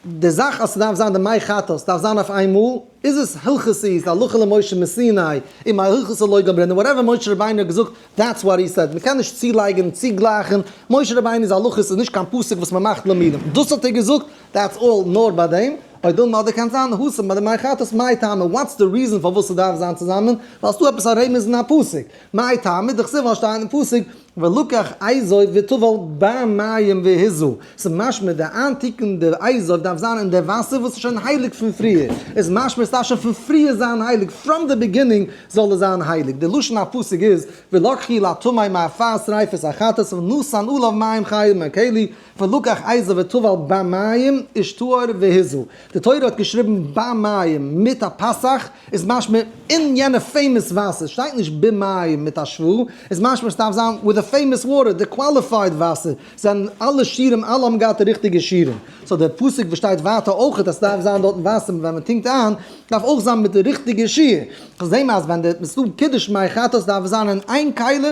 די זאך אז ס'דארף זיין די מי חטאת דארף זיין אויף איין מאל, איז עס הלכתא, הלכה למשה מסיני, און מהלכתא לא גמרינן, whatever משה רבינו האט געזאגט, that's what he said, מ'קען נישט צולייגן, צוגלייכן, משה רבינו'ס הלכות איז נישט קיין פסוק וואס מ'מאכט לימודים, דאס האט ער געזאגט, that's all, נאר ביי דעם, או דילמא אדער קען זיין, התם ביי די מי חטאת, מאי טעמא, what's the reason פארוואס ס'דארף זיין צוזאמען, ווייל ס'דא עפעס א רמז אין א פסוק, מאי טעמא, דכתיב ווייל שטייט אין פסוק, ולקח אזוב וטבל במים והזה, ס'איז משמע די איינטונקען די אזוב דארף זיין אין די וואסער וואס איז שוין הייליג פון פריער, איז משמע עס דארף שוין פון פריער זיין הייליג, from the beginning זאל עס זיין הייליג, די לשון הפסוק איז ולקחו לטמא מעפר שריפת החטאת ונתן עליו מים חיים מהכלי ולקח אזוב וטבל במים איש טהור והזה, די תורה האט געשריבן במים מיט א פתח, איז משמע אין יענע famous וואסער, שטייט נישט במים מיט א שווא, איז משמע עס דארף זיין with the famous water, די qualified וואסער, זענען אלע שיעורים אלע האבן געהאט די ריכטיגע שיעורים, so דער פסוק וואס שטייט ווייטער אויכעט אז ס'דארף זיין דארטן וואסער ווען מען טונקט איין, דארף אויך זיין מיט די ריכטיגע שיעור, כ'זעה מיר אז ווען די ס'דא קידוש מי חטאת דארף עס זיין אין איין כלי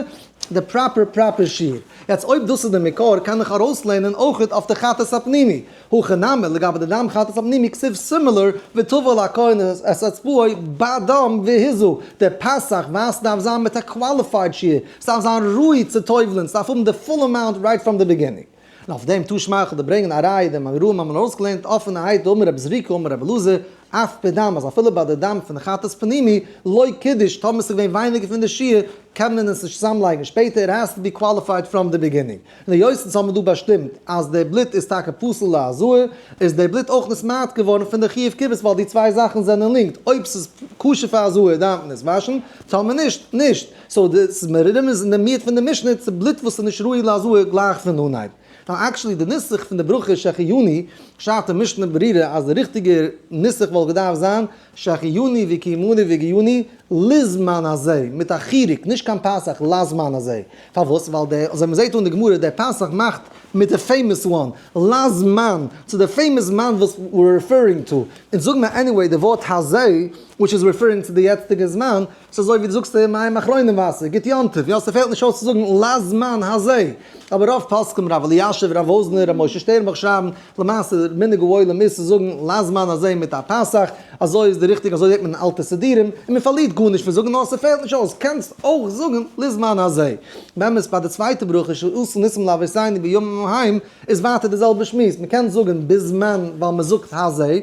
די proper proper שיעור. יעצט אויב דאס איז די מקור קען איך ארויסלערנען אויכעט אויף די חטאת הפנימי. הכא נמי, לגבי די דם חטאת הפנימי כתיב similar, וטבל הכהן את אצבעו בדם והזה, דער פתח וואס דארף זיין מיט א qualified שיעור, ס'דארף זיין ראוי צו טובל'ען, ס'דארף האבן די full amount right from the beginning. און אויף דעם תא שמע כ'וועל דיר ברענגען א ראיה דעם אמוראים האבן ארויסגעלערנט אפענערהייט דאמר רבי זריקא אמר רבי אלעזר, אף בדם אז אפילו ביי די דם פון חטאת פנימי, לא קידש, טאמער ס'איז געווען ווייניגער פון די שיעור, קען מען עס נישט צוזאמלייגן שפעטער, it has to be qualified from the beginning. און היות אונז האבן דא באשטימט אז די בלוט איז טאקע פסול להזאה, איז די בלוט אויך נתמעט געווארן פון די חיוב כיבוס ווייל די צוויי זאכן זענען linked, אויב ס'איז כשר פאר הזאה דארף מען עס וואשן, טאמער נישט, נישט. so די ס'איז מרומז אין די מיעוט פון די משנה צו בלוט וואס איז נישט ראוי להזאה גלייך פון אנהייב. נאר actually די נוסח פון די ברכה שהחיינו שרייבט אין משנה ברורה אז די ריכטיגע נוסח וואלט געדארפט זיין שהחיינו וקיימנו והגיענו לזמן הזה, מיט א חיריק, נישט קיין פתח, לזמן הזה. פארוואס? ווייל די, אזוי מ'זעט אן די גמרא, דער פתח מאכט מיט די famous one, לזמן, צו די famous זמן וואס we're referring to. אונז זאגן מיר anyway די ווארט הזה, which is referring צו די יעצטיגע זמן, ס'איז אזוי ווי דו זאגסט מים אחרונים וואסער, גוט יום טוב, יא ס'פעלט נישט אויס צו זאגן לזמן הזה. אבער רוב פוסקים, רב אלישיב, רב וואזנער, ר' משה שטערנבוך שרייבן, למעשה מנהג העולם איז צו זאגן לזמן הזה מיט א פתח, אזוי איז די ריכטיגע, אזוי זעט מען אין אלטע סידורים, און מען פארלירט גארנישט פון זאגן נאר ס'פעלט נישט אויס, קענסט אויך זאגן לזמן הזה. באמת ביי די צווייטע ברכה שעשו ניסים לאבותינו בימים ההם איז ווייטער די זעלבע שמועס, מען קען זאגן בזמן ווייל מען זאגט הזה,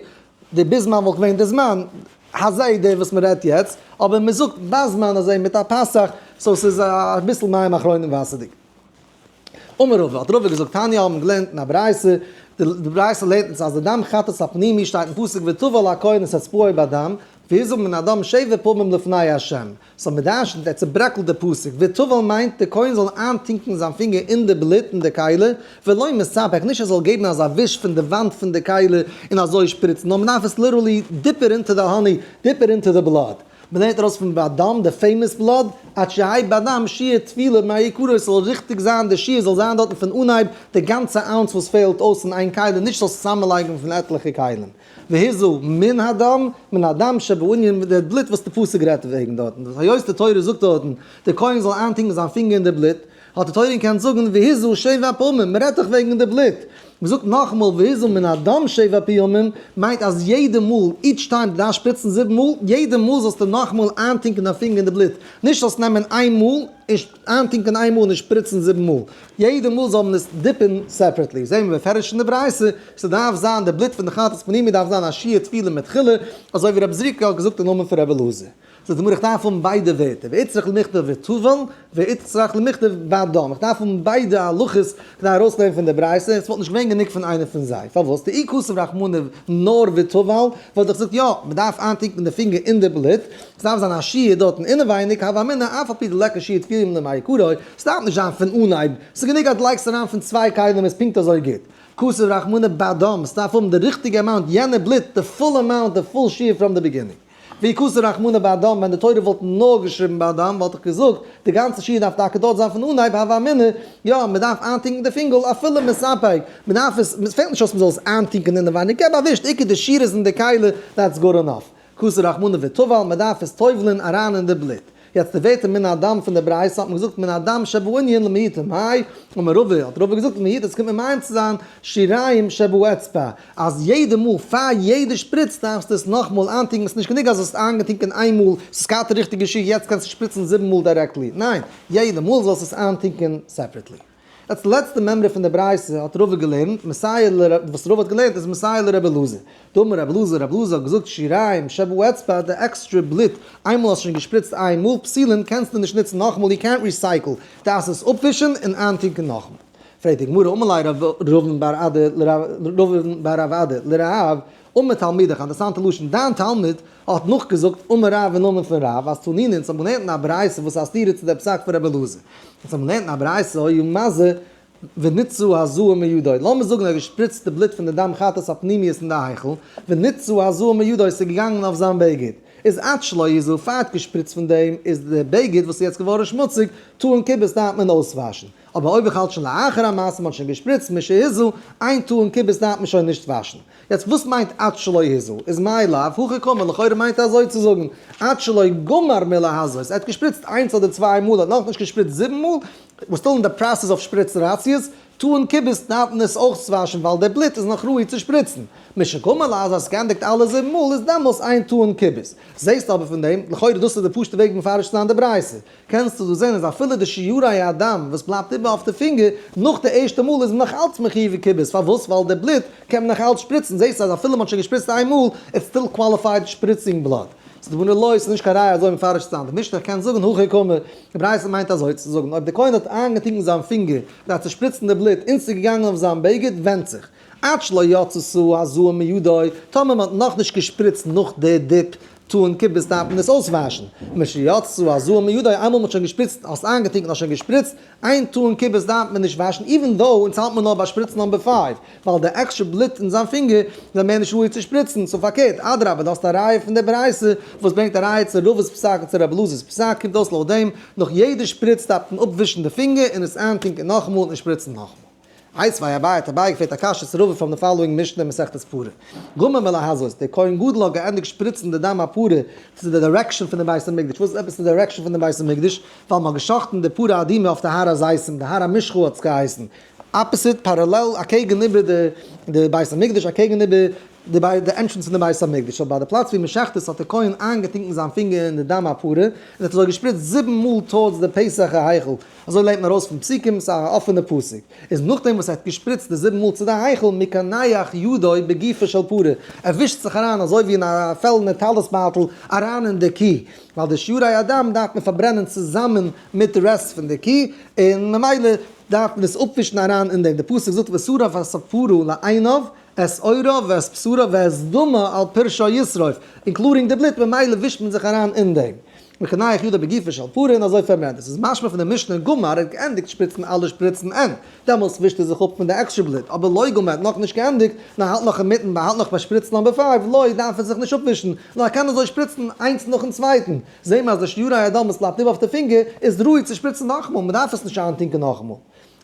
די בזמן וואלט געווען די זמן, הזה די וואס מען רעדט יעצט, אבער מען זאגט בזמן הזה מיט א פתח, so ס'איז אביסל מים אחרונים וואסערדיג. אמר רבא, האט רבא געזאגט, תניא האבן געלערנט אין א ברייתא, די ברייתא לערנט אונז אז די דם חטאת הפנימי שטייט אין פסוק וטבל הכהן את אצבעו בדם, והזה מן הדם שבע פעמים לפני ה'. so מען דרשנ'ט, ער צוברעקלט די פסוק, וטבל מיינט די כהן זאל איינטונקען זיין פינגער אין די בלוט אין די כלי, ולא מספח, נישט ער זאל געבן אזא וויש פון די וואנט פון די כלי און אזוי שפריצן, נאר מען דארף עס literally dip it into the honey, dip it into the blood. מען לערנט ארויס פון בדם, די famous blood, עד שיהא בדם שיעור טבילה מעיקרא, עס זאל ריכטיג זיין, די שיעור זאל זיין דארטן פון אנהייב, די גאנצע ounce וואס פעלט אויס אין איין כלי, נישט זאלסט צוזאמענלייגן פון עטליכע כלים. והזה מן הדם, מן הדם שבענין, די בלוט וואס די פסוק רעדט וועגן דארטן, דאס היות די תורה זאגט דארטן, די כהן זאל איינטונקען זיין פינגער אין די בלוט, האט די תורה געקענט זאגן והזה שבע פעמים, מען רעדט דאך וועגן די בלוט. מען זאגט נאכאמאל והזה מן הדם שבע פעמים, מיינט אז יעדע מאל, each time דו דארפסט שפריצן זיבן מאל, יעדע מאל זאלסטו נאכאמאל איינטונקען דיין פינגער אין די בלוט, נישט זאלסט נעמען איין מאל און איינטונקען איין מאל און שפריצן זיבן מאל, יעדע מאל זאל מען עס dip ן separately. זעהן מיר בפירוש אין די ברייתא, ס'דארף זיין די בלוט פון די חטאת פנימי דארף זיין א שיעור טבילה מתחילה, אזוי ווי רבי זריקא האט געזאגט אין נאמען פון רבי אלעזר. זאגט די גמרא איך דארף האבן ביידע ווערטער, ואיצטריך למיכתב וטבל, ואיצטריך למיכתב בדם, איך דארף האבן ביידע הלכות כדי ארויסלערנען פון די ברייתא, עס וואלט נישט געווען גענוג פון איינע פון זיי, פארוואס? דאי כתב רחמנא נאר וטבל, וואלט איך געזאגט יא, מען דארף איינטונקען די פינגער אין די בלוט, עס דארף זיין א שיעור דארטן אינעווייניג, הוה אמינא אף על פי דליכא שיעור טבילה מעיקרא, עס דארף נישט זיין פון אנהייב, עס איז גענוג אז דו לייגסט אריין פון צוויי כלים איז פונקט אזוי גוט. כתב רחמנא בדם, עס דארף האבן די ריכטיגע amount יענע בלוט, די full amount, די full שיעור from the beginning. ואי כתב רחמנא בדם, ווען די תורה וואלט נאר געשריבן בדם, וואלט איך געזאגט, די גאנצע שיעור דארף טאקע דארט זיין פון אנהייב, הוה אמינא, יא, מען דארף איינטונקען די פינגל, אפילו מספק, מען דארף עס, עס פעלט נישט אויס מען זאל עס איינטונקען אינעווייניג, געב א וויש, די עיקר די שיעור איז אין די כלי, that's good enough. כתב רחמנא וטבל, מען דארף עס טובל'ען אריין אין די בלוט. יעצט די ווערטער מן הדם פון די ברייתא האט מען געזאגט מן הדם שבענין למעוטי מאי, אמר רבא, האט רבא געזאגט למעוטי עס קומט ממעט צו זיין שיריים שבאצבע, אז יעדע מאל פאר יעדע שפריץ דארפסטו עס נאכמאל איינטונקען, עס איז נישט גענוג אז האסט איינגעטונקען איין מאל, עס איז געהאט די ריכטיגע שיעור יעצט קענסטו שפריצן זיבן מאל directly, ניין, יעדע מאל זאלסטו עס איינטונקען separately. יעצט די לעצטע מימרא פון די ברייתא האט רבא געלערנט, מסייע ל, וואס רבא האט געלערנט איז מסייע לרבי אלעזר. דאמר רבי אלעזר, רבי אלעזר האט געזאגט שיריים שבאצבע, די עקסטרע בלוט, איינמאל האסט שוין געשפריצט איין מאל, פסולין, קענסטו נישט נוצן נאכאמאל, יו קענט ריסייקל, דארפסט עס אפווישן און איינטונקען נאכאמאל. פרעגט די גמרא, אמר ליה רבין בר רב אדא לרב, אמר תלמידך, אינטערעסאנטע לשון, דיין תלמיד האט נאכגעזאגט אמר רב אין נאמען פון רב, אז תנינא, אונז האבן געלערנט אין א ברייתא וואס איז א סתירה צו דער פסק פון רבי אלעזר. אונז האבן געלערנט אין א ברייתא היה מזה וניתזה הזאה מידו, לאמיר זאגן ער האט געשפריצט די בלוט פון די דם חטאת הפנימיות אין די היכל, וניתזה הזאה מידו, עס איז געגאנגען אויף זיין בגד, איז עד שלא הזה, פאר ער האט געשפריצט פון דעם, איז די בגד וואס איז יעצט געווארן שמוציג, טעון כיבוס דארף מען אויסוואשן. אבער אויב איך האלט שוין לאחר המעשה מען האט שוין געשפריצט משהזה, אין טעון כיבוס דארף מען שוין נישט וואשן. יעצט וואס מיינט עד שלא הזה? איז מאי לאו הכי קאמר, לכאורה מיינט ער אזוי צו זאגן, עד שלא גמר מלהזות, ער האט געשפריצט איינס אדער צוויי מאל, ער האט נאכנישט געשפריצט זיבן מאל, we're still in the process of שפריצעראציעס, טעון כיבוס דארף מען עס אויך וואשן ווייל דער בלוט איז נאך ראוי צו שפריצן. משגמר להזות אז גענדיגט אלע זיבן מאל איז דעמאלס אין טעון כיבוס. זעסט אבער פון דעם, לכאורה דאס איז די פשוטע וועג מפרש צו זיין די ברייתא. קענסטו דא זען אז אפילו די שיורי הדם וואס בלייבט איבער אויף די פינגער נאך די ערשטע מאל איז מען נאך אלץ מחיוב כיבוס, פארוואס? ווייל די בלוט קען מען נאך אלץ שפריצן, זעסט אז אפילו מען האט שוין געשפריצט איין מאל, it's still qualified שפריצינג blood. ס'איז דא לא, ס'איז נישט קיין ראיה אזוי מפרש צו זיין, די משנה קען זאגן הכי קאמר, די ברייתא מיינט אזוי צו זאגן, אויב די כהן האט איינגעטונקן זיין פינגער כדי צו שפריצן די בלוט און ס'איז געגאנגען אויף זיין בגד, ווענדט זיך. עד שלא יצתה הזאה מידו, טאמער מען האט נאכנישט געשפריצט נאך די dip, טעון כיבוס דארף מען עס אויסוואשן. משיצתה הזאה מידו, איינמאל מען האט שוין געשפריצט, האסט איינגעטונקן האסט שוין געשפריצט, אין טעון כיבוס דארף מען נישט וואשן, even though אונז האלט מען נאר ביי שפריצן number five, ווייל די עקסטרע בלוט אין זיין פינגער זענען מער נישט ראוי צו שפריצן, so פארקערט, אדרבה דו האסט א ראיה פון די ברייתא וואס ברענגט א ראיה צו רבא'ס פסק און צו רבי אלעזר'ס פסק, קומט אויס לויט דעם, נאך יעדע שפריץ דארף מען אפווישן די פינגער און עס איינטונקען נאכאמאל און שפריצן נאכאמאל. איתיביה אביי האט אביי געפרעגט א קשיא צו רבא from the following משנה מסכת פרה. גמר מלהזות, דער כהן גדול האט געענדיגט שפריצן די דם הפרה צו די direction פון די בית המקדש, וואס איז עפעס די direction פון די בית המקדש? ווייל מען האט געשחט'ן די פרה אדומה אויף די הר הזיתים, די הר המשחה האט עס געהייסן, opposite, parallel, אקעגן איבער די בית המקדש, אקעגן איבער די ביי די entrance פון די בית המקדש, אבער ביי די פלאץ ווי מען שעכט עס האט דער כהן איינגעטונקן זיין פינגער אין די דם הפרה און האט אזוי געשפריצט זיבן מאל towards די פתח ההיכל, אזוי לערנט מען ארויס פון פסוקים, ס'איז א אפענע פסוק, איז נאכדעם וואס ער האט געשפריצט די זיבן מאל צו די היכל, מקנח ידו בגופה של פרה, ער ווישט זיך אריין אזוי ווי אין א פעלנע טלית בייטל אריין אין די קי, ווייל די שיורי הדם דארף מען פארברענען צוזאמען מיט די rest פון די קי, און ממילא דארף מען עס אפווישן אריין אין דעם, די פסוק זאגט ושרף את הפרה לעיניו, את עורה ואת בשרה ואת דמה על פרשה ישרוף, including די בלוט, ממילא ווישט מען זיך אריין אין דעם. מקנח ידו בגופה של פרה און אזוי פארברענט עס. איז משמע פון די משנה גמר ער האט געענדיגט שפריצן אלע שפריצן און דעמאלס ווישט ער זיך אפ פון די עקסטרע בלוט, אבער לא גמר האט נאכנישט געענדיגט, נאר האלט נאך אינמיטן, מען האלט נאך ביי שפריצן number five, לא דארף ער זיך נישט אפווישן, נאר ער קען אזוי שפריצן איינס נאכן צווייטן. זעהן מיר אז די שיורי הדם וואס בלייבט איבער אויף די פינגער איז ראוי צו שפריצן נאכאמאל, מען דארף עס נישט איינטונקען נאכאמאל.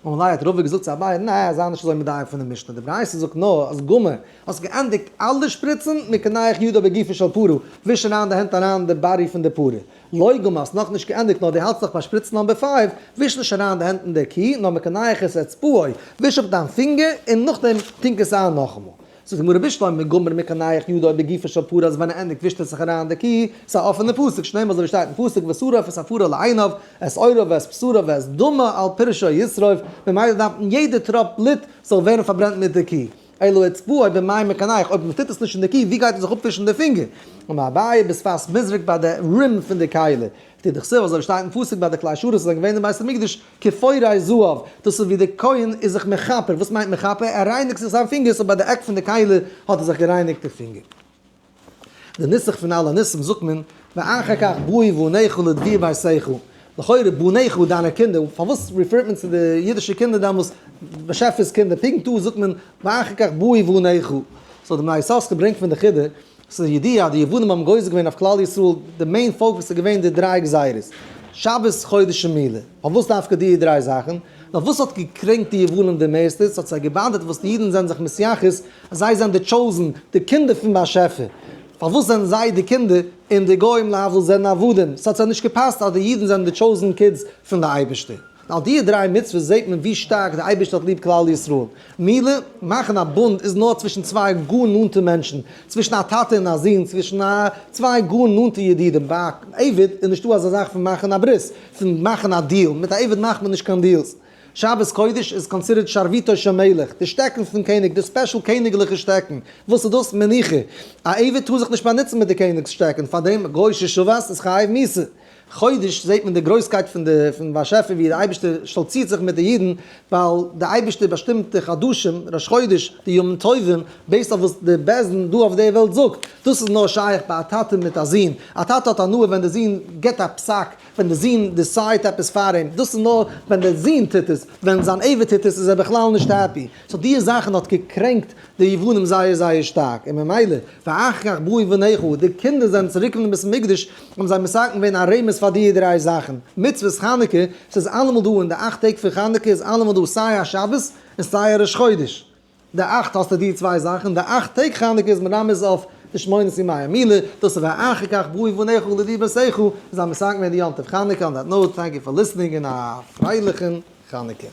אמר ליה האט רבא געזאגט צו אביי, ניין, זיי נישט אזוי מדייק פון די משנה, די ברייתא זאגט נאר אז גמר, האסט געענדיגט אלע שפריצן, מקנח ידו בגופה של פרה, וויש אריין די הענט אריין אין די body פון די פרה. לא גמר, האסט נאכנישט געענדיגט נאר דו האלטסט נאך ביי שפריצן number five, וויש נישט אריין די הענט אין די קי, נאר מקנח את אצבעו, וויש אפ דיין פינגער און נאכדעם טונק עס איין נאכאמאל. זאגט די גמרא בשלמא גמר מקנח ידו בגופה של פרה אז ווען ער ענדיגט ווישט ער זיך אריין די קי, ס'איז א אפענע פסוק שנאמר אזוי ווי שטייט אין פסוק ושרף את הפרה לעיניו את עורה ואת בשרה ואת דמה על פרשה ישרוף, ממילא דארף מען יעדע טראפ בלוט זאל ווערן פארברענט מיט די קי. אלא אצבעו במים מקנח, אויב מען טוט עס נישט אין די קי, ווי גייט ער זיך אפווישן די פינגער? אמר אביי בשפת מזרק ביי די rim פון די כלי. כדכתיב אזוי ווי שטייט אין פסוק ביי די כלי שרת וואס זענען געווען אין בית המקדש כפורי זהב, דאס איז ווי די כהן איז זיך מכפר, וואס מיינט מכפר? ער רייניגט זיך זיין פינגער, so ביי די עק פון די כלי האט ער זיך גערייניגט די פינגער. די נוסח פון על הניסים זאגט מען, ואחר כך באו בניך לדביר ביתך, לכאורה בניך דיינע קינדער, פארוואס refer ט מען צו די אידישע קינדער דעמאלס באשעפער'ס קינדער, פונקט דא זאגט מען ואחר כך באו בניך, so די בני יששכר ברענגט פון די חידא, ס'איז ידוע אז די יוונים האבן גוזר געווען אויף כלל ישראל, די main focus איז געווען די דריי גזירות, שבת, חודש און מילה. פארוואס דווקא די דריי זאכן? נאר וואס האט געקרענקט די יוונים די מערסטע? ס'האט זיי גע bother ט וואס די אידן זענען זיך מתייחס אז זיי זענען די chosen, די קינדער פון באשעפער. פארוואס זענען זיי די קינדער און די גוים להבדיל זענען עבדים? ס'האט זיי נישט געפאסט אז די אידן זענען די chosen kids פון די אייבערשטער. און די דריי מצוות זעט מען ווי שטארק די אייבערשטער האט ליב כלל ישראל. מילא, מאכן א בונד איז נאר צווישן צוויי גאר נאנטע מענטשן, צווישן א טאטע און א זון, צווישן א צוויי גאר נאנטע ידידים. ביי א עבד איז נישטא אזא זאך פון מאכן א ברית, פון מאכן א deal, מיט א עבד מאכט מען נישט קיין deals. שבת קודש איז considered שרביטו של מלך, די שטעקן פון קעניג, די special קעניגליכע שטעקן. וואס איז דאס? מנוחה. א עבד טאר זיך נישט באנוצן מיט די קעניג'ס שטעקן, פארדעם גוי ששבת איז חייב מיתה. חודש זעט מען די גרויסקייט פון די פון באשעפער ווי די אייבערשטער שטאלצירט זיך מיט די אידן, ווייל די אייבערשטער באשטימט די חדשים, ראש חודש, די ימים טובים, based אויף וואס די בית דין דא אויף די וועלט זאגט. דאס איז נאר שייך ביי א טאטע מיט א זון. א טאטע האט הנאה ווען די זון גיבט א פסק, ווען די זון decide ט עפעס פאר אים, דאס איז נאר ווען די זון טוט עס, ווען זיין עבד טוט עס איז ער בכלל נישט happy. so די זאכן האט געקרענקט די יוונים זייער זייער שטארק, און ממילא, ואחר כך באו בניך, די קינדער זענען צוריק אין בית המקדש, האבן זיי מתקן געווען א רמז פאר די דריי זאכן, מצוות חנוכה, ס'איז אלעמאל דא אין די אכט טעג פון חנוכה איז אלעמאל דא סיי א שבת און סיי א ראש חודש, די אכט האסטו די צוויי זאכן, די אכט טעג חנוכה איז מרמז אויף די שמונת ימי המילה, דאס איז ואחר כך באו בניך לדביר ביתך, איז א מתקן געווען די יום טוב חנוכה, on that note, thank you for listening און א פרייליכן חנוכה.